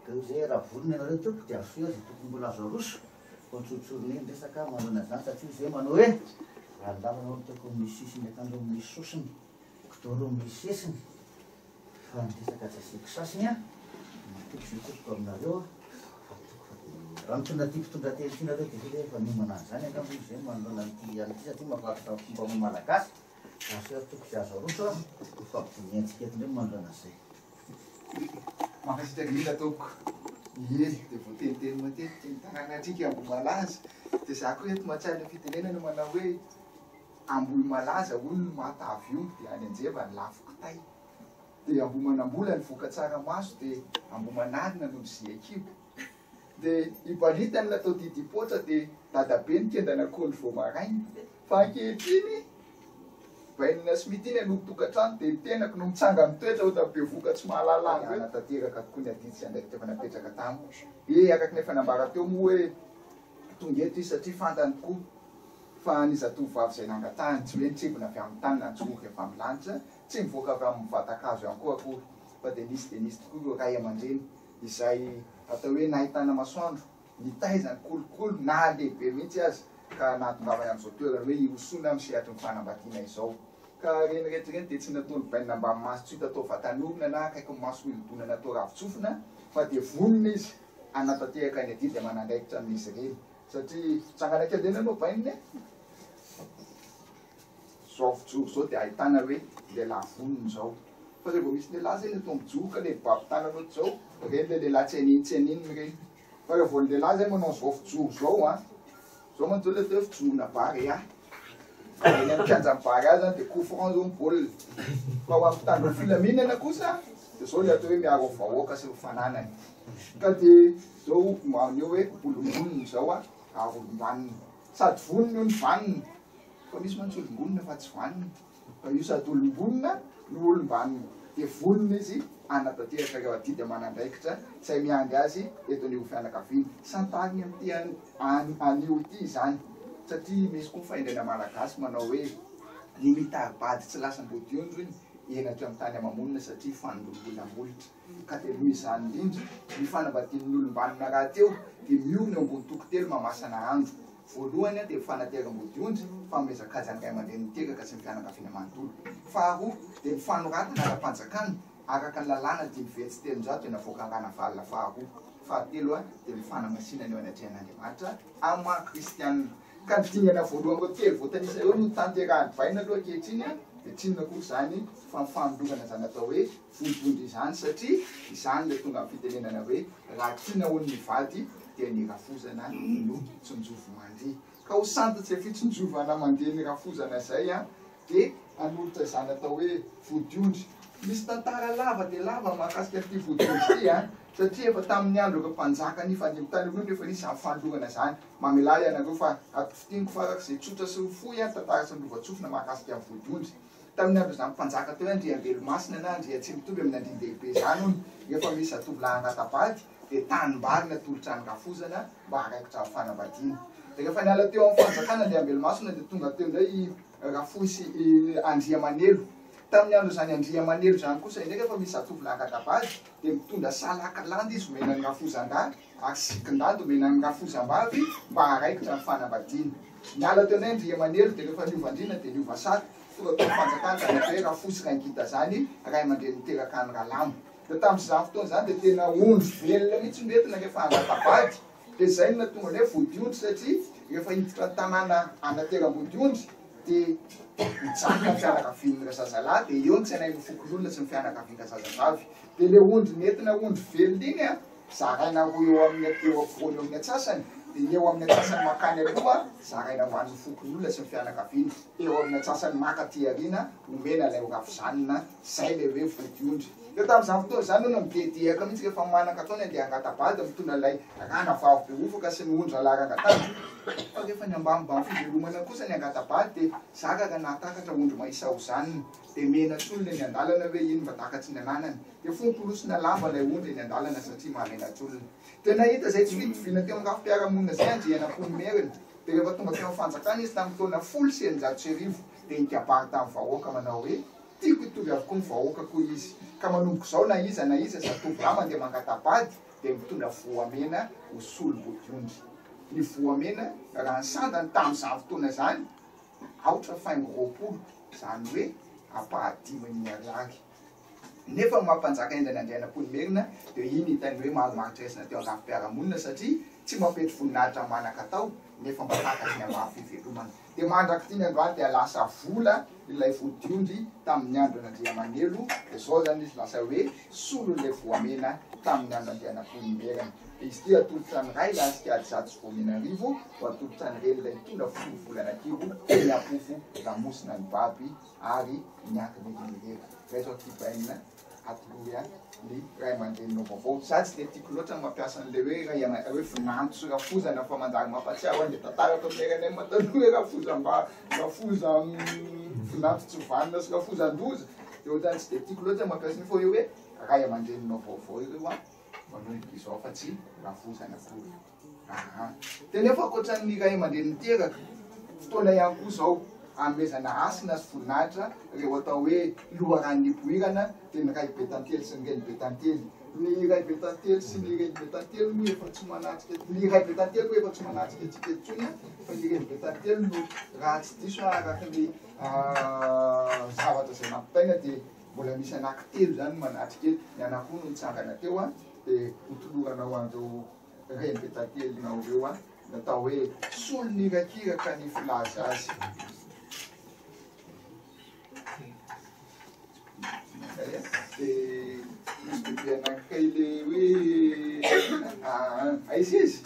Ka hoy izay raha vonona ianareo tompoko dia arosoy aho izay tokony mbola azo aroso fa tsotsorina eny resaka manoloana an'izany satria hoy izay manao hoe raha ny lalana hono tokony misy sisiny akanjo misy sosony, kidoro misy sesiny. Fa ny resaka tsy asiako sasiny an, matoky izay tompoko aminareo aho fa tompoko fa dia raha mitondra ity mpitondra teny ity nareo dia hoe efa miomana an'izany angamba izy izay manoloana an'ity an'ity satria mahafaritra ny fomba maha malagasy ka asio ary tompoko izay azo aroso an, ho fampidinihantsika eto indray manoloana an'izay. Mankasitraka indrindra tompoko. Ie, dia voateniteny matetika ny tanànantsika Ambohimalaza. Dia za koa eto mahatsiaro ilay fitenenana manao hoe Ambohimalaza hono no mahatavy omby dia any Anjeva ny lafo kitay. Dia Ambohimanambola ny voka tsaramaso dia Ambohimanarina no miziha kibo. Dia Ibalita no natao didipoatra dia Dadabe no kendan'akondro vao maraina. Fa ankehitriny Bainina sy Mity ny an'olon-tokantrano dia ny tenako no mitsanga-mitoetra ho tabevoka tsy mahalala andro hoe hanatanteraka tokoa ny adidy sy andraikitra efa napetraka tamiko. E, araka ny efa nambara teo moa hoe tonga eto izy satria fantany tokoa fa ny zatovovavy izay nangatahany tsy hoe nitsembona avy amin'ny tany na nitsoroka avy amin'ny lanitra, tsy nivoaka avy amin'ny vatan-kazo ihany koa akory fa dia nisy dia nisy tokoa ireo ray aman-dreny izay atao hoe nahitana masoandro nitaiza ny kolikoly na lehibe mihitsy aza ka nahatongavany amin'izao toerana hoe hirosoana amin'ny sehatry ny fanambadiana izao. Ka ireny rehetra ireny dia tsy nataony bainina ambany maso tsy hita tao vatan'orona na akaikin'ny maso hilodona natao ravin-tsofina fa dia vonona izy hanatanteraka ny adidy aman'andraikitra amin'izy ireny satria tsangana kely ireny aloha bainina e! Zao fijoro zao dia ahitana hoe lehilahy vonona izao. Fa rehefa misy lehilahy zay ny atao mijoro ka le mibaby tanana ohatr'izao, ireny le lehilahy tsy haninona tsy haninona ireny. Fa raha vao ny lehilahy zay manao an'izao fijoro zao an, zao mantsy zao le atao hoe fijorona Barea. Eny amin'ny kianjan'ny Barea zany dia coup franc zao ny baolina. Fa ho an'ny mpitandro ny filaminana kosa dia zao le atao hoe miaro ny vahoaka sy ny fananany. Ka dia zao maneho hoe olom-bonona izao an, ary olom-banona. Sady vonona io no vanona. Fa misy mantsy olom-bonona fa tsy vanona. Fa io sady olom-bonona no olom-banona. Dia vonona izy hanatanteraka ireo adidy aman'andraikitra izay miandry azy eto anivon'ny fianakaviana. Santariny amin'ity anio ity izany. Satria misy koa ny fahendrena malagasy manao hoe ny mitari-bady tsy lasam-bodiondry hono henatra amin'ny tany ama-monina satria fanondroana molotra. Ka dia noho izany indrindra, ny fanambadian'ny olom-banona rahateo dia miorina eo ambony toko telo mahamasana andro. Voalohany dia ny fanateram-bodiondry, fanomezan-kaja ny ray aman-dreny niteraka sy ny fianakaviana manontolo. Faharoa dia ny fanoratana ara-panjakana araka ny lalàna 305 izay navoakan'i Ranavalona faharoa. Fahatelo dia ny fanamasinana eo anatrehan'Andriamanitra amin'ny maha kristianina. Ka ny dingana voalohany ireo telo voatanisa ireo no tanterahan'ny baina aloha ankehitriny dia tsy inona akory izany fa ny fanolorana izany atao hoe vodiondry izany satria izany ilay tonga amin'ny fitenenana hoe raha tiana hono ny vady dia ny rafozana no tsinjovi-mandeha. Ka ho santatry izay fitsinjovana mandeha ny rafozana izay dia hanolotra izany atao hoe vodiondry. Misy tantara lava dia lava mahakasika an'ity vodiondry ity satria efa tamin'ny andron'ireo mpanjaka nifandimby tany aloha no efa nisy izany fanolorana izany. Mamelà ianareo fa ato-fintiniko farak'izay tsotra sy fohy ny tantara sy ny lovantsofina mahakasika ny vodiondry. Tamin'ny andron'izany mpanjaka teo hoe Andriambelomasina na Andriatsimitovy amin'ny Andriandehibe izany hono, rehefa misy zatovolahy hangata-bady dia tanimbary natolotra ny rafozana mba haraikitra amin'ny fanambadiana. Dia rehefa niala teo amin'ny fanjakana Andriambelomasina dia tonga teo indray i Rafohy sy i Andriamanelo. Tamin'ny andron'izany Andriamanelo izany kosa indray rehefa misy zatovolahy hangata-bady dia mitondra salaka landy izy omena ny rafozan-dahy ary sikin-dandy omena ny rafozam-bavy mba haraikitra ny fanambadiana. Niala teo indray Andriamanelo dia rehefa niova andriana dia niova sata, tonga tao amin'ny fanjakana ka natao hoe Rafohy sy Raingita izany ray aman-dreny niteraka an'i Ralamo. Dia tamin'izany fotoana izany dia tena ondry velona mihitsy no entina rehefa hangata-bady. Dia izay no nahatonga ny hoe vodiondry satria rehefa hiditra ny tanàna hanateram-bodiondry dia mijanona ny fianakavian'ny razazalahy dia eo no tsenain'ny fokonolona sy ny fianakavian-drazazavavy. Dia ilay ondry nentina ondry velona iny an, zaraina roa eo amin'ny eo afovoany eo amin'ny antsasany, dia ny eo amin'ny antsasany mankany aloha zaraina ho an'ny fokonolona sy ny fianakaviana, eo amin'ny antsasany maka aty aoriana omena ilay ho rafozanina, izay ilay hoe vodiondry. Dia tamin'izany fotoana izany hono midedehaka mihitsy rehefa manan-katao ny andeha hangata-bady mitondra ilay ranavavy behofoka sy ny ondry zalahy rangatana. Fa rehefa ny ambanimbany fivelomana kosa ny hangata-bady dia zara raha nahatakatra ondry mahisa hozanina, dia menatr'olona eny an-dalana hoe iny mba takatry ny ananany. Dia fonofonosina lamba ilay ondry eny an-dalana satria mahamenatr'olona. Dia nahita izay tsy fitoviana teo amin'ny rafi-piarahamonina izay Andrianampoinimerina. Dia rehefa tonga teo amin'ny fanjakana izy tamin'ny taona 1610 dia nikabary tamin'ny vahoaka manao hoe, Tiako hitovy avokoa ny vahoakako hoy izy. Ka manomboka izao na iza na iza zatovolahy mandeha mangata-bady dia mitondra voamena ho solom-bodiondry. Ny voamena raha ny sandany tamin'izany fotoana izany aotra faingo 20, izany hoe ampahadimin'ny ariary. Nefa ny maha mpanjaka hendry an'Andrianampoinimerina dia iny hitany hoe marimaritra raisina teo an-dafim-piarahamonina satria tsy mampetry voninahitra ny manan-katao nefa mba takatry ny ambany fivelomana. Dia mandrak'ity ny androany dia lasa vola ilay vodiondry tamin'ny andron'Andriamanelo, dia izao izany izy lasa hoe solon'ilay voamena tamin'ny andron'Andrianampoinimerina. Dia izy ity atolotra ny ray lahy sy kiady 1800, ho atolotra ny reny ilay nitondra folo volana kibo teny am-pofo lamosina ny baby ary miankina eny irery. Raiso aty bainina atolory ahy ny ray aman-dreninao vaovao. Za tsy dia tiako loatra ny mampiasa an'ilay hoe ray aman hoe vinanto sy rafozana fa manjary mampatsiaro an'ilay tantara tao amin'ny RNM taloha hoe rafozam-ba rafozam vinanto tsy vanona sy rafozan-doza. Dia ohatran'ny tsy dia tiako loatra ny mampiasa an'io fa io hoe ray aman-dreninao vaovao ireo an, manomboka izao fa tsy rafozana akory. Aha. Dia nefa ankoatran'ny ray aman-dreny niteraka, fotoana ihany koa izao hanomezana hasina sy voninahitra ireo atao hoe loharano nipoirana, dia ny raibe tantely sy ny renibe tantely. Ny raibe tantely sy ny renibe tantely moa efa tsy manatrika, ny raibe tantely moa efa tsy manatrika antsika intsony, fa ny renibe tantely no raha tsy diso aho araka ny zavatra izay nampitaina dia mbola misy anankitelo izany no manatrika eto, ny anankiroa no nitsangana teo dia hotolorana ho an'ireo Reny be tantelinao ireo an, natao hoe solon'irakiraka ny filaza azy. Dia misy bebe anankiray le hoe aiza izy?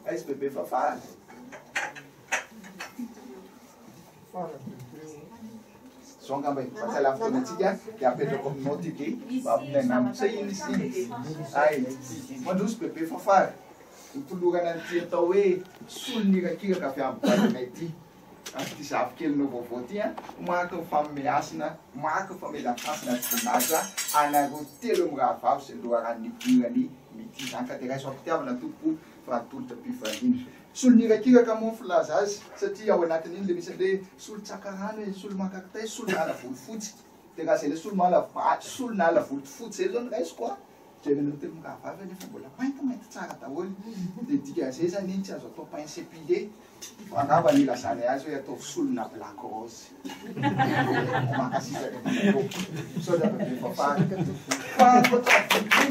Aiza bebe Fafara? Zao angamba e, mba tsy halany fotoana antsika dia apetrako aminao ty be mba hampitaina amiko. Sa ino izy ity? Ay, mandroso bebe Fafara. Hotolorana an'ity atao hoe solon'irakiraka avy amin'ny vadinay ity. Amin'ity zafikelinao vaovao ity an, mariky ny fanomehasina, mariky ny famelakasina sy voninahitra anareo telo mirahavavy izay loharano nipoiran'ny Mity izany ka dia raiso am-pitiavana tompoko fa atolotra am-pifaliana. Solon'irakiraka moa ny filaza azy satria ao anatin'iny ilay misy an'ilay hoe solon-tsakarano e, solo-maka kitay, solon'ala volofotsy. Dia raha izay ilay solo-mala, solon'ala volofotsy izay izao no raisiko an, jerenareo telo mirahavavy anefa mbola maintimainty tsara daholo. Dia dikan'izay izany iny tsy azo atao pince épilée. Fa angamba ny ilazanay azy hoe ataovy solona black rose. Mankasitraka anareo. Misaotra bebe Fafara. Fa ankoatra ny vodiondry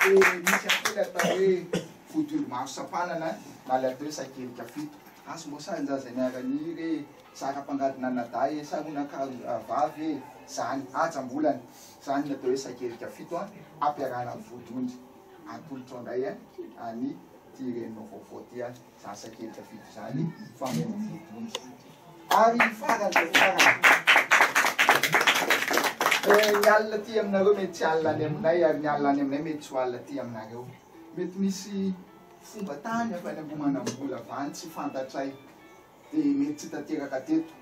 dia misy ihany koa ilay atao hoe vodiondry maro sampanana na ilay atao hoe sakelika fito. Hasom-boasarin-jaza niara-nihiry e, zara-pangadona anadahy e, saronan-karon-dravavy e, zany hajambolana. Zany ny atao hoe sakelika fito ampiarahana amin'ny vodiondry. Atolotrao indray any ity reninao vaovao ity an, zany sakelika fito izany fa omena vodiondry. Ary farany dia farany, ny alina aty aminareo mety tsy alina any aminay ary ny alina any aminay mety tsy ho alina aty aminareo. Mety misy fomba tany avy any Ambohimanambola avy any tsy fantatray. dia mety tsy tanteraka teto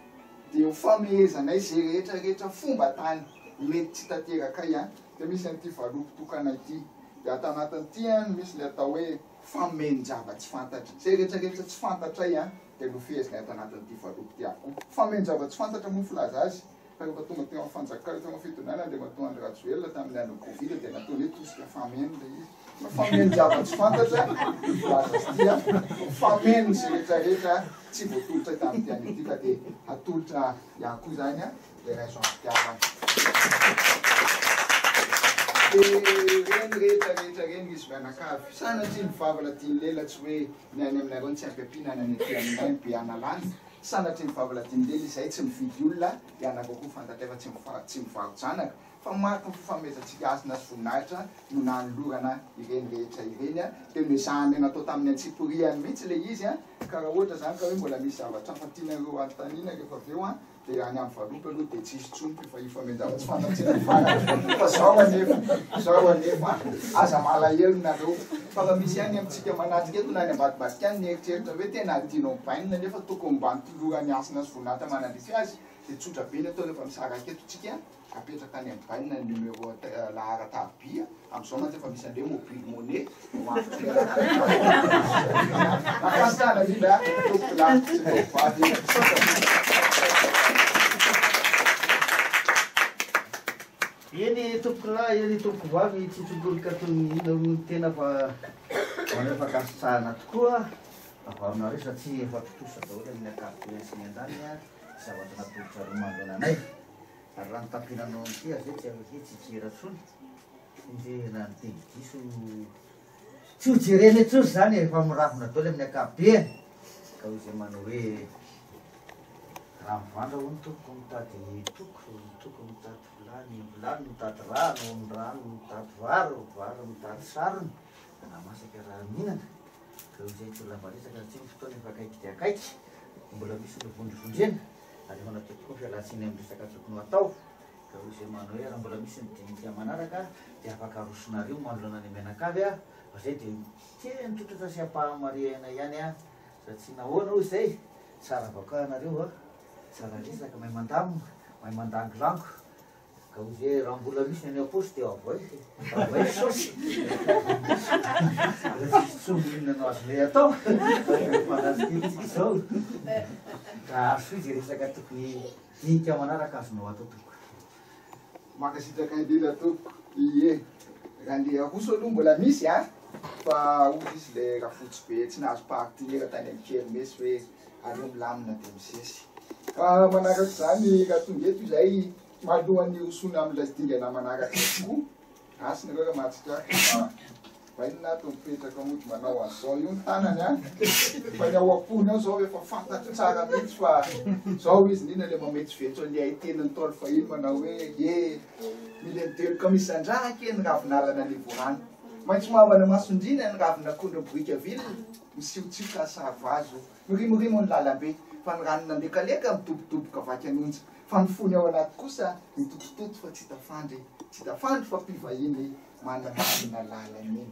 dia ho famehezanay ze rehetra rehetra fomba tany mety tsy tanterakay an dia misy an'ity valopy tokana ity dia ato anatin'ity an misy le atao hoe famenjava-tsy fantatra ze rehetra rehetra tsy fantatray an dia nofehezinay ato anatin'ity valopy ity avokoa famenjava-tsy fantatra moa ny filaza azy Fa rehefa tonga teo amin'ny fanjakana, teo amin'ny fitondrana Andriamatoa Andry Rajoelina tamin'ny andron'ny Covid dia nataony hoe tosika fameno ilay izy. Fa fameno-java-tsy fantatra io filaza azy ity an, fameno izay rehetra rehetra tsy voatolotra tamin'ity anio ity ka dia atolotra ihany koa izany an, dia raiso am-pitiavana. Dia ireny rehetra rehetra ireny izy mianakavy, sanatria ny vava ladian'ny lela tsy hoe ny any aminareo no tsy ampy ampiana ny any aty aminay no be analana, Sanatria ny vava ladin'dely izay tsy mividy olona ianareo koa fantatray fa tsy tsy mivaro-janaka fa mariky ny fifanomezantsika hasina sy voninahitra no nanolorana ireny rehetra ireny a! dia noezahanay natao tamin'ny antsipiriany mihitsy ilay izy a! ka raha ohatra izany ka hoe mbola misy zavatra hafa tianareo hanontaniana rehefa avy eo a! Dia any amin'ny valopy aloha dia tsisy intsony fa hifamen-java-tsy fantatsika ny farany. Fa zao anefa, zao anefa, aza malahelo nareo fa raha misy ihany amintsika manatrika eto na any ambadibadika any mieritreritra hoe tena adino bainina nefa tokony mba notolorany hasina sy voninahitra manandrify azy dia tsotra be ny atao rehefa misaraka eto tsika, apetraka any amin'ny bainina ny numéro laharan-tarobia. Amin'izao mantsy efa misy an'ireo mobile money ho an'ny Mankasitrahana indrindra tompokolahy sy tompokovavy. Misaotra tompoko. Eny tompokolahy, eny tompokovavy, tsy tsongoloka toy ny inona hono ny tena fa maneho fankasitrahana tokoa avy aminareo satria efa tontosa daholo amin'ny ankapobeny sy ny andaniny. zavatra natolotrareo manoloana anay. Ary raha ny tampinanao amin'ity aza tsy afaka hoe tsy hikera intsony, satria na ny teny diso tsy ho jerena intsony izany e, efa miravona daholo amin'ny ankapobeny. Ka hoy izay manao hoe raha mivandra hono tompoko mitady toko, ny toko mitady vilany, ny vilany mitady rano, ny rano mitady vary, ny vary mitady sarony, raha masaka raha mihinana. Ka hoy izay tsy ho lava resaka satria ny fotoana efa akaiky dia akaiky, mbola misy ny vondrovondrena. Ary efa natao tokoa ny fialantsiny amin'ny resaka tokony ho atao, ka hoy izay manao hoe raha mbola misy ny dinika manaraka dia afaka arosonareo manoloana ny mianakavy aho, fa izay dia miteny tsotratra sy ampahamarihana ihany aho, satria nahoana hoy izay, tsara avocat nareo a, tsara resaka, mahay mandamina, mahay mandangolango. Ka hoy izy hoe raha mbola misy ny any am-paosy dia avoay, avoay ny saosy. Raha tsisy intsony inona no azonay atao? Mifanazy kely isika izao. Ka arosoy izay resaka tokony dinika manaraka azonao atao tompoko. Mankasitraka indrindra tompoko. Ie, raha le aroso aloha mbola misy a, fa hozy izy le rafotsy be tsy nahazo partenaire tany amin'ny kermesse hoe aleo milamina dia misesy. Ka manaraka izany raha tonga eto izay malohan'ny hirosoana amin'ilay dingana manaraka tokoa, asa nareo raha mahatsikaritra fa bainina ato mipetraka mody manao an'izao io ny tanany an, fa ny ao am-pony ao izao efa fantatro tsara mihitsy fa izao izy indrindra ilay mametsovetso an'ilay haitenin'ny Ntaolo fahiny manao hoe ye mila mideloka misandrahaka e ny ravinalana Anivorano, maitso mavana masondriana ny ravin'akondro Brickaville, misiotsioka sary-vazo. Mirimorimo ny lalambe, fa ny rano nandekaleka midobodoboka vaky an'onja, fa ny fony ao anaty kosa mitotototo fa tsy tafandry, tsy tafandry fa mpivahiny manankarena lalana iny.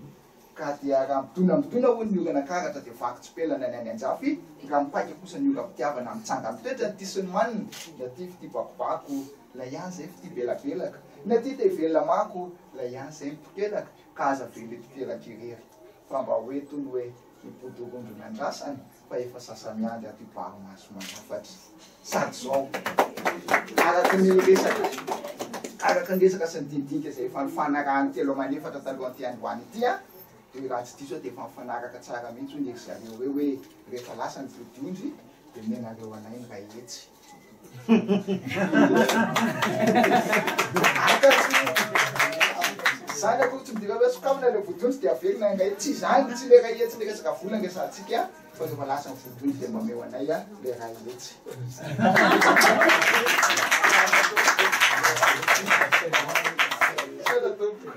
Ka dia raha midona midona hono ny orana karatra dia vaky tsipelana ny any anjafy, raha mipaika kosa ny oram-pitiavana mitsanga-mitoetra ny tia sy ny manina, ny aty fitia bakobako, ilay ihany izay fitia belabelaka, ny aty te hivelona mako, ilay ihany izay mitokelaka, ka aza avela hitokelaka irery, fa mba hoe tony hoe. Ny bodorondro nandrasany fa efa sasa-miandry ato Ibarimaso manafatra. Sady zao, araka ny resaka, araka ny resaka sy ny dinidinika izay efa nifanarahan'ny telo aman'efatra talohan'ity androany ity an, dia raha tsy diso aho dia efa nifanaraka tsara mihitsy hoy ry zareo ireo hoe rehefa lasa ny vodiondry dia omenareo anay ny iray hetsy. Zany akory tsy midika hoe sokafana ilay vodiondry dia averina angaha tsy izany, tsy ilay iray hetsy ilay resaka vola no resahantsika fa rehefa lasa ny vodiondry dia mba omeo anay ilay iray hetsy. Misaotra tompoko.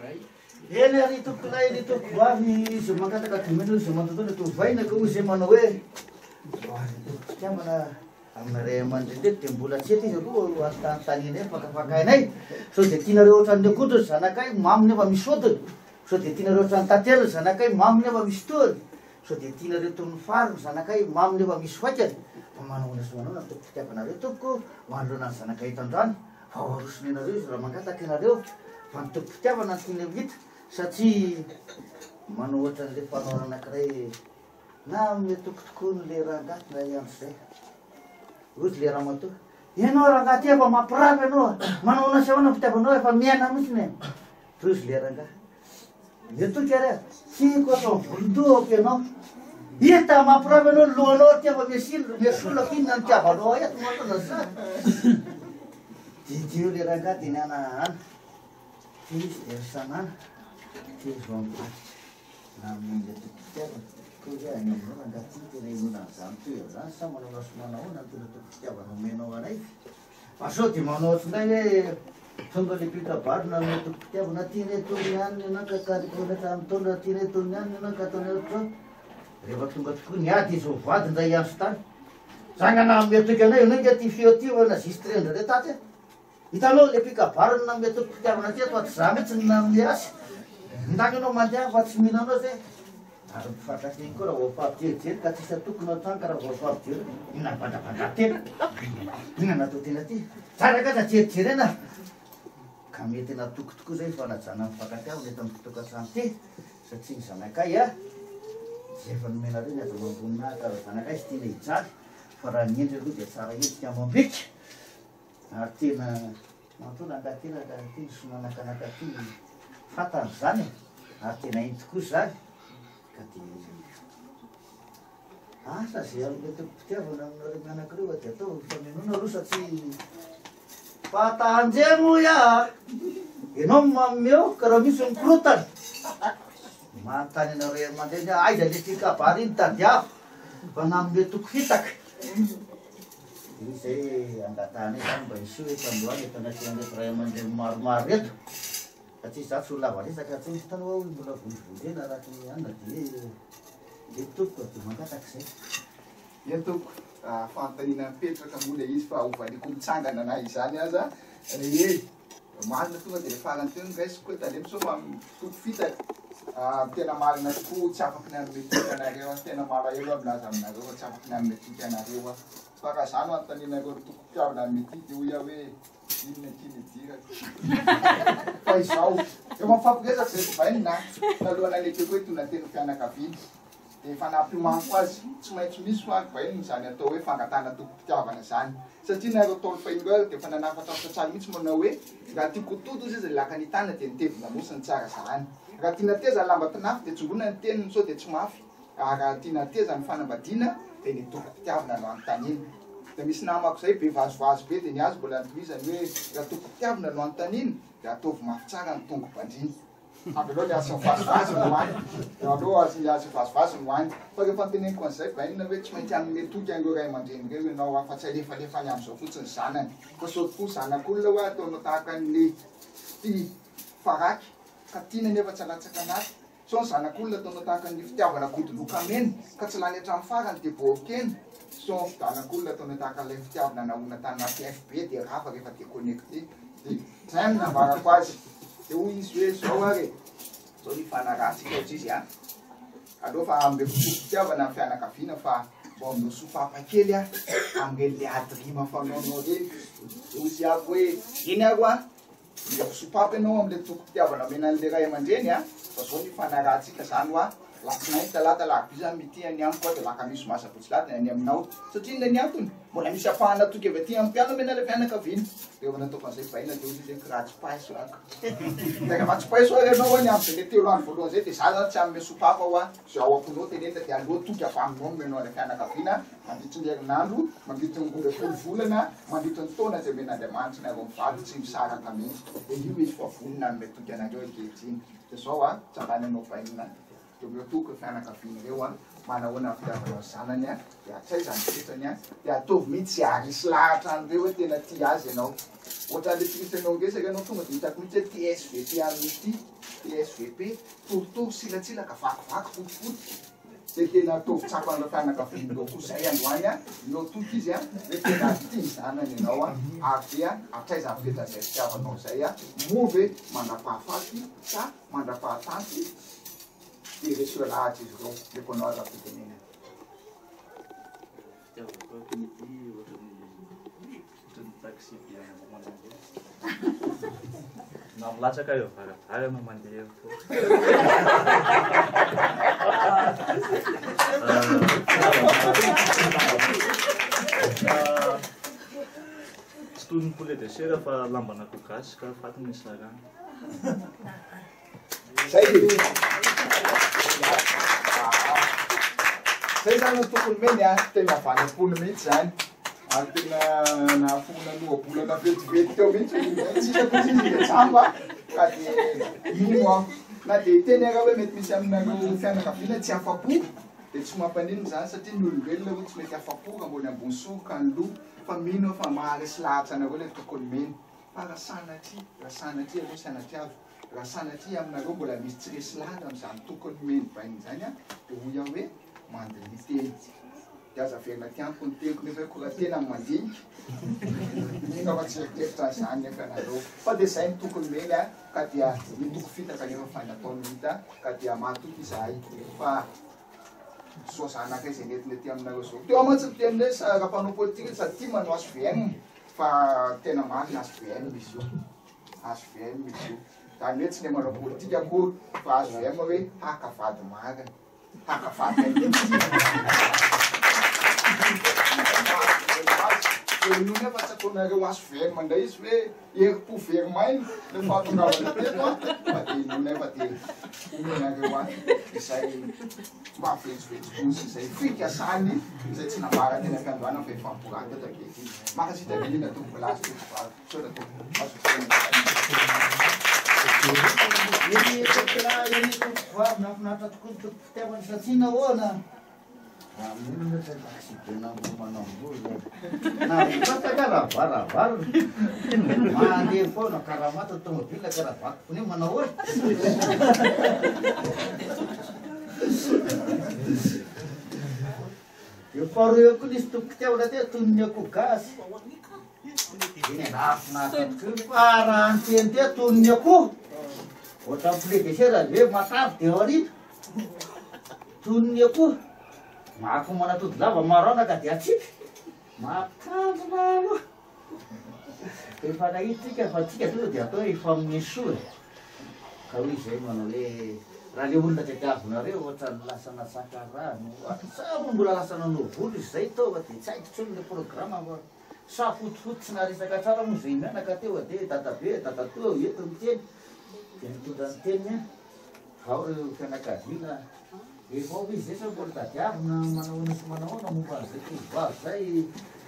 Eny ary tompokolahy eny tompokovavy izay mangataka domena izay mantontona tovovaina ka hoy izay manao hoe tompom-pitiavana Amin'ny ray aman-dreny teto dia mbola tsy eto izy aloha ro anontanianay fakafakainay sao dia tianareo ohatran'ny akondro ny zanakay mamy nefa misy odiny sao dia tianareo ohatran'ny tantely ny zanakay mamy nefa misy tohiny sao dia tianareo toy ny fary ny zanakay mamy nefa misy faikany fa manahoana sy manahoana ny tompom-pitiavanareo tompoko manoloana ny zanakay eto androany fa ho arosony anareo izy raha mangataka ianareo fa ny tompom-pitiavana no tianay ho hita satria manao ohatran'ilay mpanao anankiray Nanome toky tokoa ny le rangahy ilay andro izay. Hoy izy le ramatoa, Ianao rangahy ty efa mampirafy ianao a! Manao ahoana sy ahoana ny fitiavanao efa miaina mihitsy e! Hoy izy le rangahy, Omeo toky ary a! Tiako atao volon-dohako ianao. Hita mampirafy ianao ny lohanao aty efa miasilo, miasolako inona ny itiavanao ahy ato mahatonga an'izany. Didio le rangahy dia nihanahana. Ty izy dia ry sanana, ty izy vao mivadika. Namonjy tompom-pitiavana. Koa ve any aminao rangahy ty tena inoana an'izany toy an'izany sa manao rasoa manahoana ny tena tompom-pitiavana omenao anay? Fa sao dia manao ohatrinay hoe tonga le mpikabary nanome tompom-pitiavana tianay toy ny anona ianao ka tariko hatramin'ny taona tianay toy ny anona ianao ka ataonay ohatr'izao. Rehefa tonga tokoa ny ady izy mivady indray andro tany. Zanga nanome toky anay ianao ingahy ty feo ty fa nazistren-drareo tato e. Hitanao le mpikabary no nanome tokim-pitiavana aty fa tsy za mihitsy no nanome azy. Ndany ianao mandeha fa tsy mino anao zay. Ary mifankatia koa raha vao mifampijerijery ka tsisy atoko no hatrany ka raha vao mifampijery inona ny vandravandran-tena? Inona no atao tena aty? Tsara ka jerijerena. Ka mety natoky tokoa zay fanajana ny fifankatiavana eto amin'ity tokantrano ity satria ny zanakay a dia efa nomenareo ny aza amam-boninahitra raha zanakay tsy tiana hijaly fa raha ny endriny aloha dia tsara endrika amam-bika. Ary tena matoa rangahy ty rangahy ty ny somanakanaka ty fantany zany e, ary tena hainy tokoa zany, ka de Asa izay hanome tokim-pitiavana aminareo mianaka ireo fa dia ataovy ny famenoana aloha satria fa tahanjemo hoy aho a! Ianao no manome eo ka raha misy ny korontana manontany anareo ray aman-dreny aho aiza le ity kabary iny tadiavo fa nanome toky fitaka. Dia izay angatahanay izany mba hiseho eto androany eto anatrehan'ireto ray aman-dreny maromaro ireto satria izaho tsy ho lava resaka intsony, hitanao aho mbola vonjivonjena araka ny anona dia Eny tompoko dia mangataka izay. Eny tompoko, fanontaniana mipetraka moa ilay izy fa hovaliako mitsangana na izany aza. Ee, marina tonga dia ilay farany teo no raisiko hoe tandremo sao fa toky fitaka. Tena marina tokoa tsy afaky ny hanome toky anareo aho, tena malahelo aho milaza aminareo fa tsy afaky ny hanome toky anareo aho. Fa raha izaho no anontanianareo ny tokim-pitiavana hanome ity dia hoy aho hoe Inona akia ny idirako? Fa izao, efa mifampiresaka izay divainy na taloha nanekeko hoe tona teny fianakaviana dia efa nampiomaniko azy, tsy maintsy misy hoa divainy izany atao hoe fangatahana tokim-pitiavana izany, satria nareo Ntaolo fahiny ireo ary dia efa nanafatrafatra tsara mihitsy manao hoe raha tiako ho tody ozy izy ny laka-nitana dia ny tevin-damosiny tsara zahana, raha tiana teza ny lamba tinafy dia tsongoina ny teniny sao dia tsy mafy. Ary raha tiana hateza ny fanambadiana dia ny tokim-pitiavana no anontaniana. Dia misy namako izay be vazivazy be dia ny azy mbola notohizany hoe raha tokim-pitiavana no anontaniana dia ataovy mafy tsara ny tongo-pandriana. Avelao ny azy sy ny vazivazy no any. Aleo azy ny azy sy vazivazy no any. Fa rehefa noteneniko an'izay bainina hoe tsy maintsy hanome toky an'ireo ray aman-dreny ireo ianao aho fa tsy alefalefa any amin'izao fotsiny zanany. Fa sao tokoa zanak'olona hoe ataonao tahaka ny fitia faraky ka tiana nefa tsy alatsaka anaty. Sao ny zanak'olona ataonao tahaka ny fitiavana godoloka mena ka tsy lany hatramin'ny farany dia voaokena, sao ny zanak'olona ataonao tahaka ilay fitiavana nahoana tany anaty FB dia rava rehefa deconnecté. Dia izay no nambarako azy. Dia hoy izy hoe izao ary e, izao ny ifanarahantsika hoy izy an, aleo fa hanome fotoam-pitiavana ny fianakaviana fa mba omeo sopapa kely aho amin'ireny le ady rima fanaonao ireny. Dia hoy izy ako hoe eny ary hoa. Mila sopapa ianao amin'ilay tokim-pitiavana omena an'ilay ray aman-dreny a! Fa zao ny ifanarahantsika zany hoa, latsinainy, talata, alarobia zany mitia any amiko aho dia alakamisy zoma sabotsy lahady ny any aminao. Satria inona ny antony? Mbola misy ampahana toky avy aty amin'ny mpiana omena ilay fianakaviana. Dia rehefa nataoko an'izay baina dia hoy izy hoe kiraha tsy paiso ako. Dia rehefa tsy paiso ary ianao ny amin'izay ilay 3 andro voalohany izay dia za zany tsy hanome sopapa hoa, izay ao am-ponao tenenina dia aleo toky avy aminao no omenao ilay fianakaviana. Mandritry ny herinandro, mandritry ny 12 volana, mandritry ny taona izay omen'Andriamanitra nareo mivady tsy misaraka mihitsy. Dia io izy fa vonona hanome toky anareo ankehitriny. Dia izao a, tsangano ianao bainina, dia omeo toky ny fianakaviana ireo a, manahoana ny fitiavanao ny zanany a, dia hatraiza ny toetrany a, dia ataovy mihitsy izay haharesy lahatra an'ireo hoe tena tia azy ianao. Ohatran'ilay tsy misy anao miresaka ianao tonga dia hitako mihitsy hoe TSVP amin'ity, TSVP, torotoro, silatsilaka, vakivaky, potipotika. Dia tena ataovy tsapan'ireo fianakavian'ireo koa izay androany an, ireo toky izy an, hoe tena tia ny zanany ianao an, ary dia hatraiza ny fetran'izay fitiavanao izay an, moa ve mandra-pahafaty sa mandra-pahatanty dia reseo lahatra izy ireo, omeko anao aza fitenenana. Fitiavako ity ohatran'ny ohatran'ny taxi be any Ambohimanambola. Na milatsaka eo varavarana mandeha eo koa. Tsy toy ny poulet de chair fa lamban'akoho gasy ka faty ny sarany. Zay e! Zay zany no tokony meny a, tena avy any am-pony mihitsy zany. Ary tena nahaforona ny ohabolana vetivety teo mihitsy hoe tsy hitako izy izy dia jamba ka dia mino aho. Na dia hiteny ara hoe mety misy aminareo fianakaviana tsy afa-po dia tsy mampaninona izany satria ny olombelona hoy tsy mety afa-po raha mbola ambony soroka ny loha fa mino aho fa maharesy lahatra anareo ilay tokony meny. Fa raha sanatria, raha sanatria aloha sanatriavo, raha sanatria aminareo mbola misy tsy resy lahatra amin'izany tokony nomeny bainina izany an, dia hoy aho hoe mandiniha tena. Dia aza averina aty amiko ny teniko nefa hoe koa raha tena ny mandinika, mino aho fa tsy eritreritra an'izany nefa ianareo. Fa dia izay no tokony nomeny an, ka dia ny toko fitaka nefa fa nataony no hita, ka dia mahatoky izahay fa soa zanaka izay nentina ety aminareo izao. Teo aho mantsy niteny hoe raha mpanao politika sady tia manao HVM, Fa tena marina hvm izy io, hvm izy io. Zany hoe tsy le manao politika akory fa hvm hoe haka vady marina, haka vady an'ilay tiana. Dia inoana fa tsy ataonareo HVM indray izy hoe herim-po very maina no fahatongavana teto an, fa dia inoana fa dia omenareo ahy izay mba vetsovetso-po sy izay fikasany izay tsy nambara teny am-piandohana fa efa miboraka teto ankehitriny. Mankasitraka indrindra tompokolahy sy tompokovavy. Misaotra tompoko. Mazotoa Eny tompokolahy, eny tompokovavy, nahafinaritra tokoa ny tompom-pitiavana satria nahoana? Raha mino nefa taxi be n'Ambohimanambola na mipatraka ravaravarina mandeha foana karamata tomobile karaha vaky pneu manao ahoana? Eo faharoa eo koa nisy tompom-pitiavana teo toy ny akoho gasy. Eny nahafinaritra tokoa fa raha ny teny teo toy ny akoho ohatran'ny poulet de chair ve matavy dia aoriana. Toy ny akoho, akoho manatody lava maraona ka dia atsipy. Mampitandrina aloha. Efa nahita tsika fa tsika tonga dia atao hoe hifamonia soa e. Ka hoy izay manao hoe raha le olona tadiavinareo ohatran'ny lasa natsaka rano, sa moa mbola lasa nanao volo izy izay tonga dia tsy haiko intsony le programme fa safotofoto tsy naresaka tsara moa izay mianaka teo dia dadabe dadatoa eto miteny dia nitondra ny teniny aho. Ao ireo fianakaviana efa ao ve izy izay sa mbola tadiavina manahoana sy manahoana momba an'izay tovovavy izay,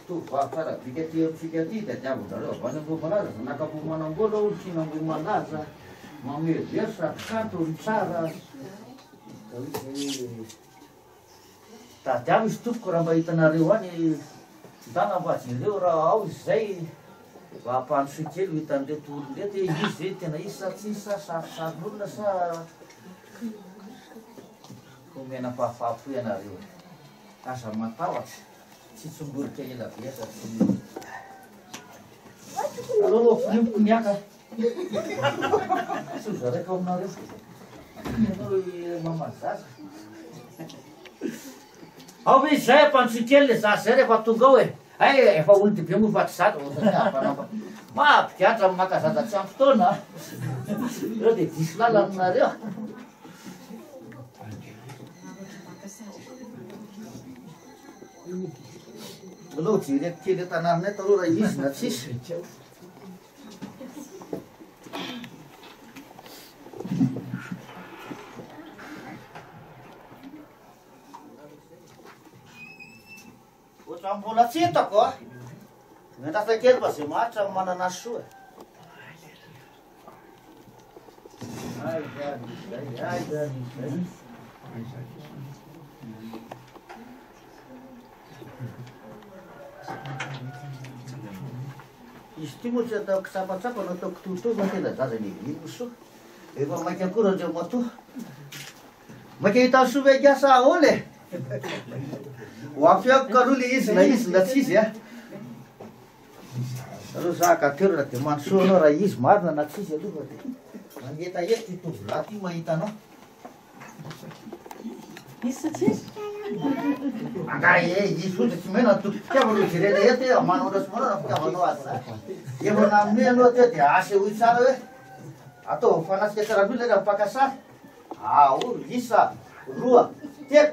tovovavy tsara bika aty amintsika aty, tadiavin-dRareo avy any Ambohimalaza, zanak'Ambohimanambola hono tiana Ambohimalaza, mamerovero sady kanto no tsara, ka hoy izy hoe tadiavo izy tompoko raha mba hitanareo any, ndana mba jereo raha ao izy izay. Mba ampandrosoy kely ho hitan'ireto olona ireto hoe izy ve tena izy sa tsy izy sa sarisarin'olona sa homena fahafaham-po ianareo e. Aza matahotra, tsy tsongorika ela be aza tsy Aleo aloha vonoiko ny haka. Tsy ho zaraiko aminareo. Ianao maman'ny zaza. Ao ve izay ampandrosoy kely le zaza zay rehefa tonga ao e. Hay efa olon-dehibe moa fa tsy zaza vao tadiavana fa mampigadra ny maka zaza tsy ampy taona a. Ireo dia diso lalana nareo. Aleo jereko kely an-tanàna eto aloha raha izy na tsisy. Ohatran'ny mbola tsy hitako a! Miandrasa kely fa izay maharitra no manana soa e. Aiza ary izay, aiza ary izay. Izy ity moa tsy atao kitsapatsapa na atao kitoatoa fa tena zaza lehibe soa. Efa maika koa Randriamatoa. Maika hita soa ve ingahy sa ahoana e? Ho afeako aloha le izy na izy na tsy izy a. Aloha za haka toerana dia mandrosoa anao raha izy marina na tsy izy aloha fa dia mangetaheta ity tovolahy ity mahita anao. Izy sa tsy izy? Angaha e, izy fotsiny tsy mena ny tompom-pitiavana no jerena eto e, manao sy manao raha fitiavanao azy zany. Efa nanome aloha teo dia asehoy tsara hoe ataovy mifanatrika tsara mihitsy ilay raha mpaka sary. Aory, isa, roa, telo.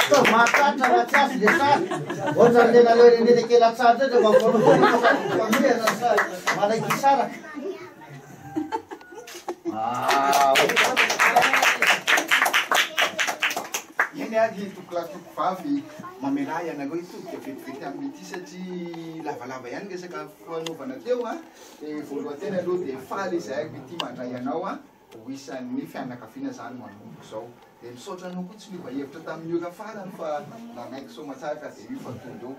Sao mahatratra raha tsy azo le sary. Ohatran'ny le nareo eny Anelakela-tsary zay dia mampanohana sary. Manaiky hisaraka. Eny ary tompokolahy tompokovavy, mamelà ianareo hitodika vetivety amin'ity satria lavalava ihany resaka fanaovana teo an. Dia voalohan-teny aloha dia faly izahay ity mandray anao ho isan'ny fianakaviana izany manomboka izao. Dia misaotra anao koa tsy niova hevitra tamin'ny ora farany fa nanaiky soamatsara ka dia io fa tonga eo.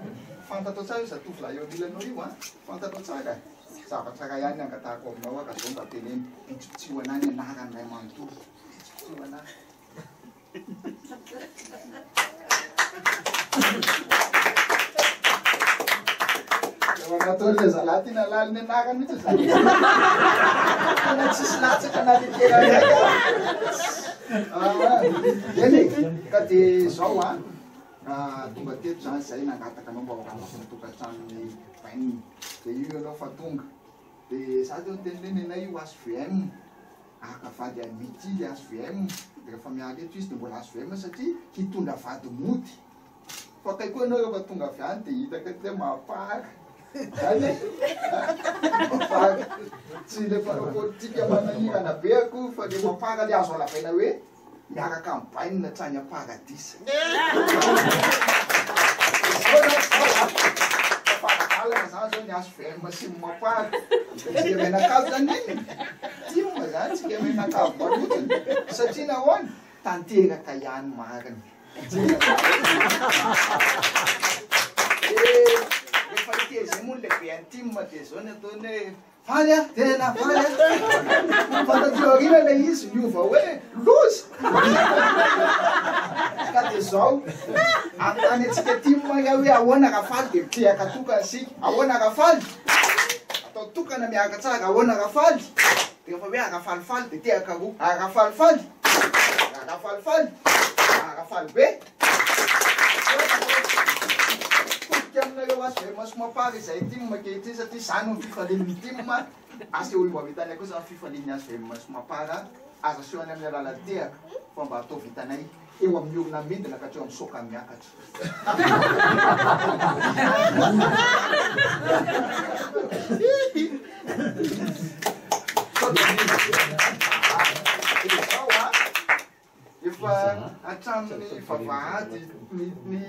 Fantatrao tsara io zatovolahy eo anilanao io an! Fantatrao tsara e! Zavatra iray ihany ny angatahako aminao aho ka izao mba teneno, bitsibitsio anah ny anarany iray manontolo. Bitsibitsio anah. Nataon'ilay zalahy ty nalala ny anarany mihitsy zany. Tena tsisy latsaka na litera iray. Ah, eny e, ka dia zao an, ah, tonga teto zany zay nangataka anao mba ho ravaky ny tokantranon'ny bainina. Dia io ianao fa tonga. Dia za teo niteny hoe nenay io HVM. Haka vady an'i Mity ilay HVM, rehefa miala eto izy dia mbola HVM satria hitondra vady mody. Fa kay koa ianao rehefa tonga avy any dia hitako eto hoe mapar. Zany e? Mapar. Tsy ilay mpanao politika manahirana be akory fa ilay mapar ilay azo alabaina hoe miaraka amin'ny bainina hatrany am-paradisa. Izao zany izao a, faradalana zany zao ny HVM sy ny Mapar. Tsika mianakavy zany inona? Tim zany tsika mianakavy malotsiny. Satria nahoana? Tanteraka ihany marina. Dia rehefa hiteny izay moa ny lehiben'ny tim dia izao ny ataony hoe Faly aho, tena faly aho. Fa taty aoriana ilay izy niova hoe loza. Ka dia izao, anontany antsika tim aho hoe ahoana raha faly dia mitehaka tokana isika. Ahoana raha faly? Atao tokana miaraka tsara, ahoana raha faly? Dia rehefa hoe raha falifaly dia tehaka roa. Raha falifaly, raha falifaly, raha faly be. Todika aminareo HVM sy Mapar izay tim ankehitriny satria izany no fifalian'ny tim, asehoy mba ho hitanay kosa ny fifalian'ny HVM sy Mapar, aza aseho any amin'ny alalan'ny tehaka fa mba ataovy hitanay eo amin'ny orona midina ka hatreo amin'ny soka miakatra. Izao a. Efa hatramin'ny vavahady, ny, ny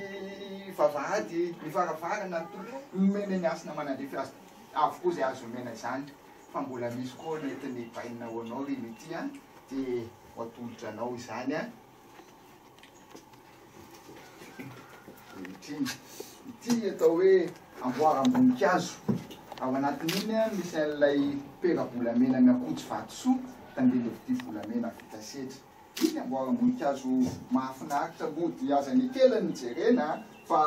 vavahady, ny varavarana, ny tokony nomena ny hasina manandrify azy avokoa izay azo omena izany, fa mbola misy koa ny entin'ny bainina ho anao ry Mitia an, dia ho atolotra anao izany an. Ankehitriny, ity atao hoe amboaram-boninkazo, ao anatin'iny misy an'ilay pera-bolamena miakotsy vatosoa, tandindon'ity volamena vita sedra. Iny amboaram-boninkazo mahafinaritra mody aza ny ikelany no jerena fa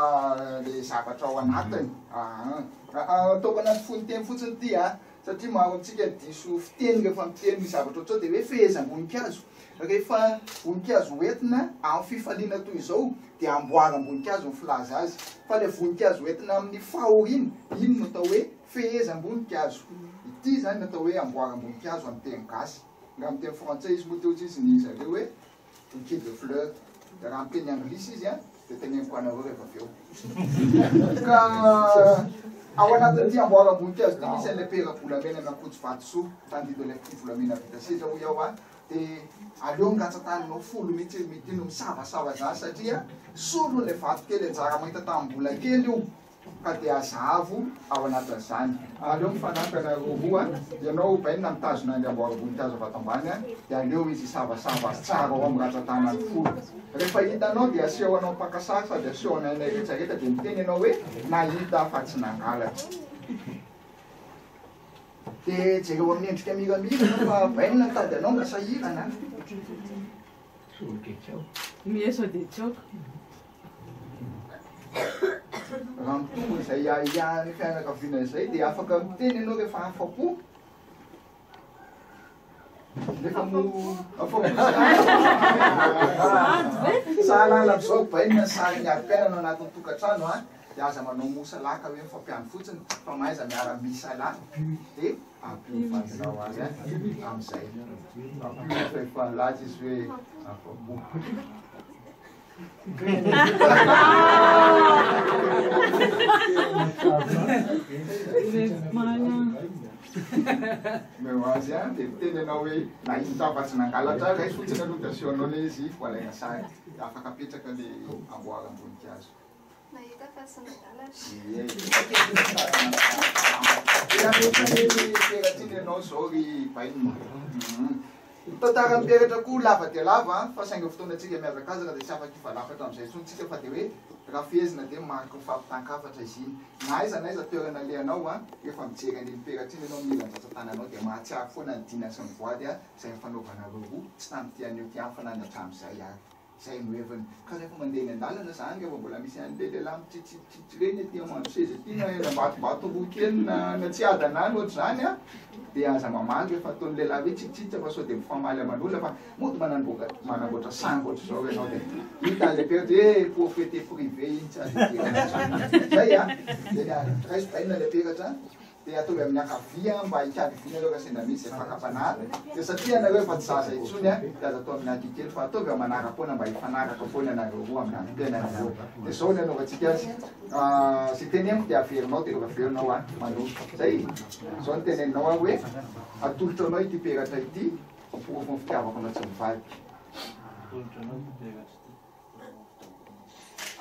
le zavatra ao anatiny. Aa. Ataoko anaty fononteny fotsiny ity a, satria maro amintsika diso fiteny rehefa miteny ny zavatra ohatr'izao dia hoe fehezam-boninkazo. Rehefa voninkazo hoentina amin'ny fifaliana toy izao dia amboaram-boninkazo ny filaza azy. Fa ilay voninkazo hoentina amin'ny fahoriana, iny no atao hoe fehezam-boninkazo. Ity izany no atao hoe amboaram-boninkazo amin'ny teny gasy. Raha amin'ny teny frantsay izy moa dia hoy izy ny zareo hoe bouquet de fleurs. Dia raha amin'ny teny anglisy izy dia teneniko anareo rehefa avy eo. Ka ao anatin'ity amboaram-boninkazo ity misy an'ilay pera-bolamena miakotsy vatosoa, tandindon'ilay fitia volamena vita sedra hoy aho a. Dia aleo ny ratsan-taninao folo mihitsy ry Mity no misavasava izany satria solon'ilay vato kely anjara mahita tamin'ny mbola kely io ka dia azahavo ao anatin'izany. Aleo mifanakana roa roa, ianao Bainina mitazona an'ilay amboaram-boninkazo avy ato ambany dia aleo izy hisavasava azy tsara ao amin'ny ratsan-tanany folo. Rehefa hitanao dia asehonao mpaka sary sady asehonay anay rehetrarehetra dia miteny ianao hoe nahita fa tsy nangalatra. Dia jereo amin'ny endrika miramirana fa bainina ny tady anao mba sahirana an. Raha mitombo izay ahiahin'ny fianakaviana izay dia afaka miteny ianao rehefa afa-po. Nefa moa afa-po sahala amin'izao bainina ny sarin'ny adim-piainana ao anatin'ny tokantrano an. Dia aza manao mosalaka hoe mifampiandry fotsiny fa mahaiza miara misalahy dia ampio ny vadinao ary an amin'izay. Ampio fa efa nilaza izy hoe afa-po. Omeo azy an, dia miteny ianao hoe nahita aho fa tsy nangalatra aho, raiso fotsiny aloha dia asehonao ilay izy ho alaina sary. Dia afaka apetraka ilay amboaram-boninkazo. Nahita fa tsy nangalatra. Ie. Dia mety peratra iny ianao izao ry Bainina. Ny tantaran'ny peratra koa lava dia lava fa saingy fotoanantsika mihazakazaka dia tsy afaka hivalafatra amin'izay intsony tsika fa dia hoe raha fehezina dia mariky ny fampitan-kafatra izy iny. Na aiza na aiza toerana alehanao rehefa mijery an'iny peratra iny ianao mila ny ratsan-tananao dia mahatsiaro foana ny dina sy ny voady izay nifanaovanareo roa tsy tamin'ity anio ity ihany fa na ny hatramin'izay ary. Zay no heviny. Ka rehefa mandeha eny an-dalana zany rehefa mbola misy an'le lehilahy mitritritritra ireny aty Mandroseza aty na eny Ambatombatoroa kely na any Antsiadana any ohatr'izany an, dia aza mamaly rehefa ataon'ny lehilahy hoe tsitsitsitra fa sao dia mifamaly aman'olona fa mody manamboaka manamboatra sangy ohatr'izao ianao dia hitan'ilay mpianatra hoe propriété privée iny tsy azo idirana intsony. Zay an, dia ny raiso bainina ilay peratra. Dia ataovy amin'ny ankavia mba hikaliviana ireo raha sendra misy izay fakam-panahy. Dia satria ianareo efa tsy zaza intsony dia aza atao amin'ny ankikely fa ataovy amin'ny manara-poana mba hifanaraka foana ianareo roa amin'ny androm-piainanareo. Dia izao ny anaovantsika azy. Izay teneniko dia averinao dia rehefa avy eo ianao manohy. Izay? Izao no teneninao aho hoe atolotro anao ity peratra ity ho porofon'ny fitiavako anao tsy mivadika. Atolotro anao ity peratra ity.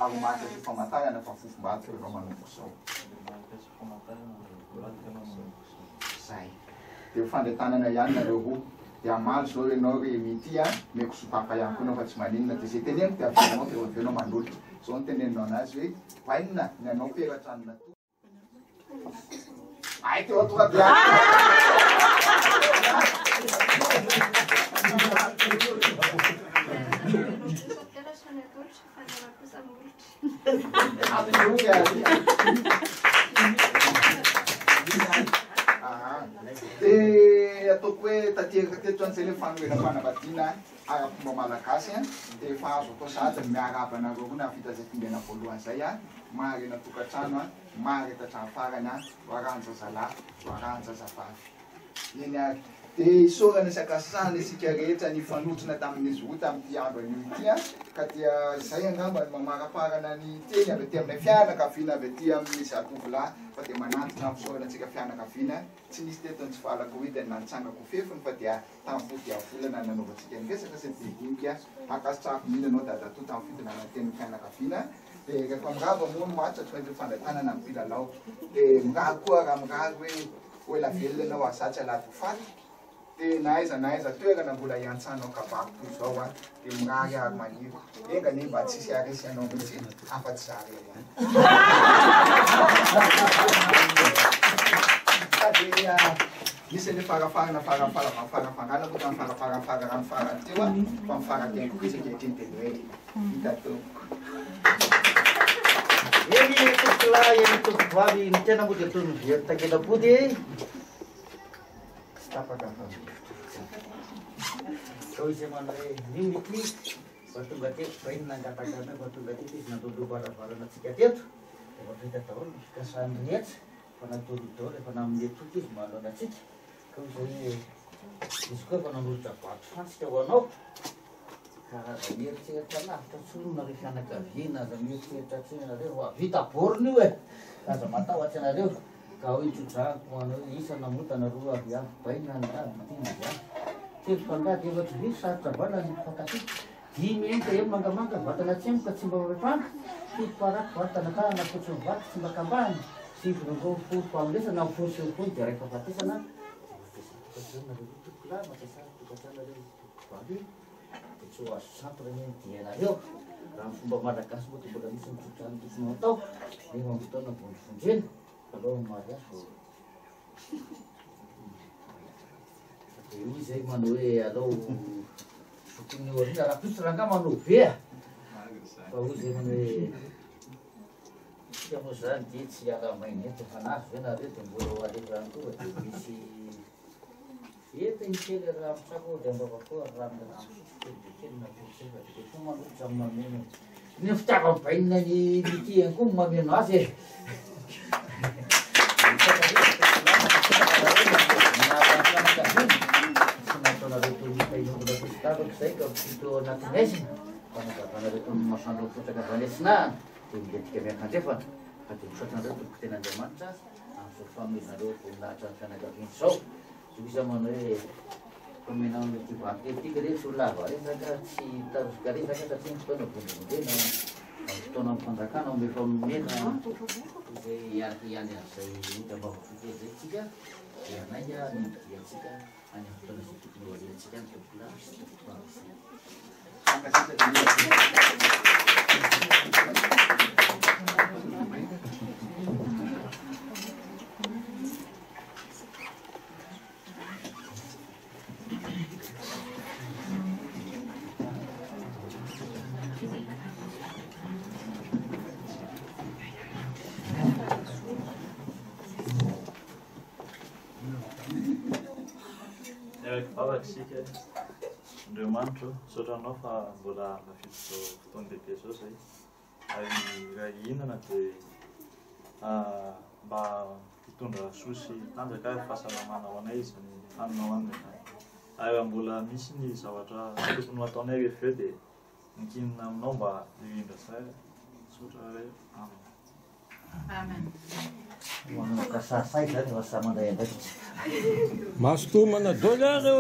Ary marika sy famantarana fa fofombadika ianao manomboka izao. Zay. Dia mifandray tanana ihany nareo roa. Dia hamaly izao ianao ry Mity a, omeko sopapa ihany koa ianao fa tsy maninona. Dia izay teneniko dia averinao dia avy eo ianao manolotra. Izao no teneninao anazy hoe, Bainina, ny anao peratra ny natoa. Ay, teo tonga dia. Dia ataoko hoe tanteraka teto zany zay le fanoheram-panambadiana ara-pomba malagasy dia efa azo atao sahady ny miarahaba anareo roa nahavita izay dingana voalohany izay maharena tokantrano Maharitra hatramin'ny farany an, ho arahan-jazalahy, ho arahan-jazavavy. Eny ary. Dia isaorana sy ankasitrahana isika rehetra nifanotrona tamin'izy roa tamin'ity andro anio ity an, ka dia izay angamba no mamaraparana ny teny avy aty aminay fianakaviana avy aty amin'ny zatovolahy fa dia manantitra ny fisaorana antsika fianakaviana, tsy nisy teto ny tsy fahalako-hidiny na nitsangako fefiny fa dia tamin'ny fo diavolana nanaovantsika ny resaka sy ny dinika, ankasitrahako indrindra anao dadatoa tamin'ny fitondrana ny tenin'ny fianakaviana. Dia rehefa mirava moa ny match tsy maintsy mifandray tanana ny mpilalao. Dia mirary koa raha mirary hoe ho ela velona ianao ary za tsy alady ho faty. Dia na aiza na aiza toerana mbola hiantsanao kabary toy izao an, dia mirary ary maniry. Enga anie mba tsisy haharesy anao mihitsy afa-tsy za irery ihany. Sady nisy an'ilay farafarana farafarafangana moa tamin'ny farafaran'ny farany teo an, fa ny farateny koa izy ankehitriny dia ny hoe Vita tompoko. Eny tompokolahy, eny tompokovavy, ny tena moa dia toy ny very takela-pody e. Tsy tapaka fa Zao izy manao hoe nino ity vao tonga teto, vahiny nangataka anay vao tonga teto izy nandondom-baravarana antsika teto. Efa vita daholo ny fikasany rehetra, efa natolony daholo, efa nanome toky izy manoloana antsika. Ka hoy izay hoe izy koa efa nanolotra vato fantsika ho anao. Ka aza mieritreritra lavitra intsony nareo fianakaviana, aza mieritreritra intsony ianareo fa vita borne io e! Aza matahotra ianareo. Ka hoy tso-drano ho anareo, isa namontana roa aviavy baina ny tady ity ny aviavy. Telo fangady efatry vy sarotra valana ny mpifankatia. Dimy enka elo mangamanga vatana tsemboka tsy mba mametranga. Fito paraky valo tanatahana fotsy mivaky tsy mba kambahana. Sivy rongony folo famelesana folo sy roapolo dia iray fahafatesana. Mampiasa tokantrano nareo tompokolahy, mampiasa tokantrano nareo tompokovavy. Dia tsy ho azo sampona anie ny dianareo. Raha ny fomba malagasy moa dia mbola misy ny tsodrano tokony ho atao nefa amin'ny fotoana vondrovondrena alohan'ny mariazy vao dia hoy izay manao hoe alao tokony aoriana rahampitso rangahy manao be a fa hoy izay manao hoe isika moa izany dia tsy hiala maina eto efa nahazo ve nareo dia mbola ho alefa ihany koa fa dia misy Eto iny kely ry ranon-tsako dia ambava koa ry ranona rano fisotro kely dia kely na kely zay fa dia koa manolotra ny mameno e. Ny fitiavan'i Bainina ny Mickey ihany koa no mameno azy e. Tsy nataonareo toy ny tain'omby natosy-tavaka izay ka mipito ao anatin'ny haizina, fa nazavanareo toy ny masoandro mipotraka avy any atsinanana dia milentika miankandrefana, fa dia misaotra anareo tompoko tena Andriamanitra amin'izao fanomezanareo voninahitra ny fianakaviana izao. Hoy izy manao hoe, Omena an'ity vato kely ity kare tsy ho lava resaka, tsy hitarosoka resaka satria ny fotoana vondrovondrena, amin'ny fotoanan'ny fanjakana no efa nomena izay hiandry an'izay ody ambavafo kely izay isika, dia hanainga ny diantsika any amin'ny fotoana izay tokony ho alehantsika any tompokolahy sy tompokovavy izay. Miaraka hivavaka isika. Andriamanitra ô, misaotra anao fa mbola nahavita izao fotoan-dehibe izao izahay. Ary raha hihinana dia mba. Hitondra soa sy tanjaka ary fahasalamana ho anay izany hanina hohanina izany. Ary raha mbola misy ny zavatra tokony ho ataonay rehefa avy eo dia ankinina aminao mba hirindra tsara. Misaotra Ray. Amen. Amen. Manomboka sahasahy izany efa samy mandray andraikitra. Mazotoa manadôly ary ô!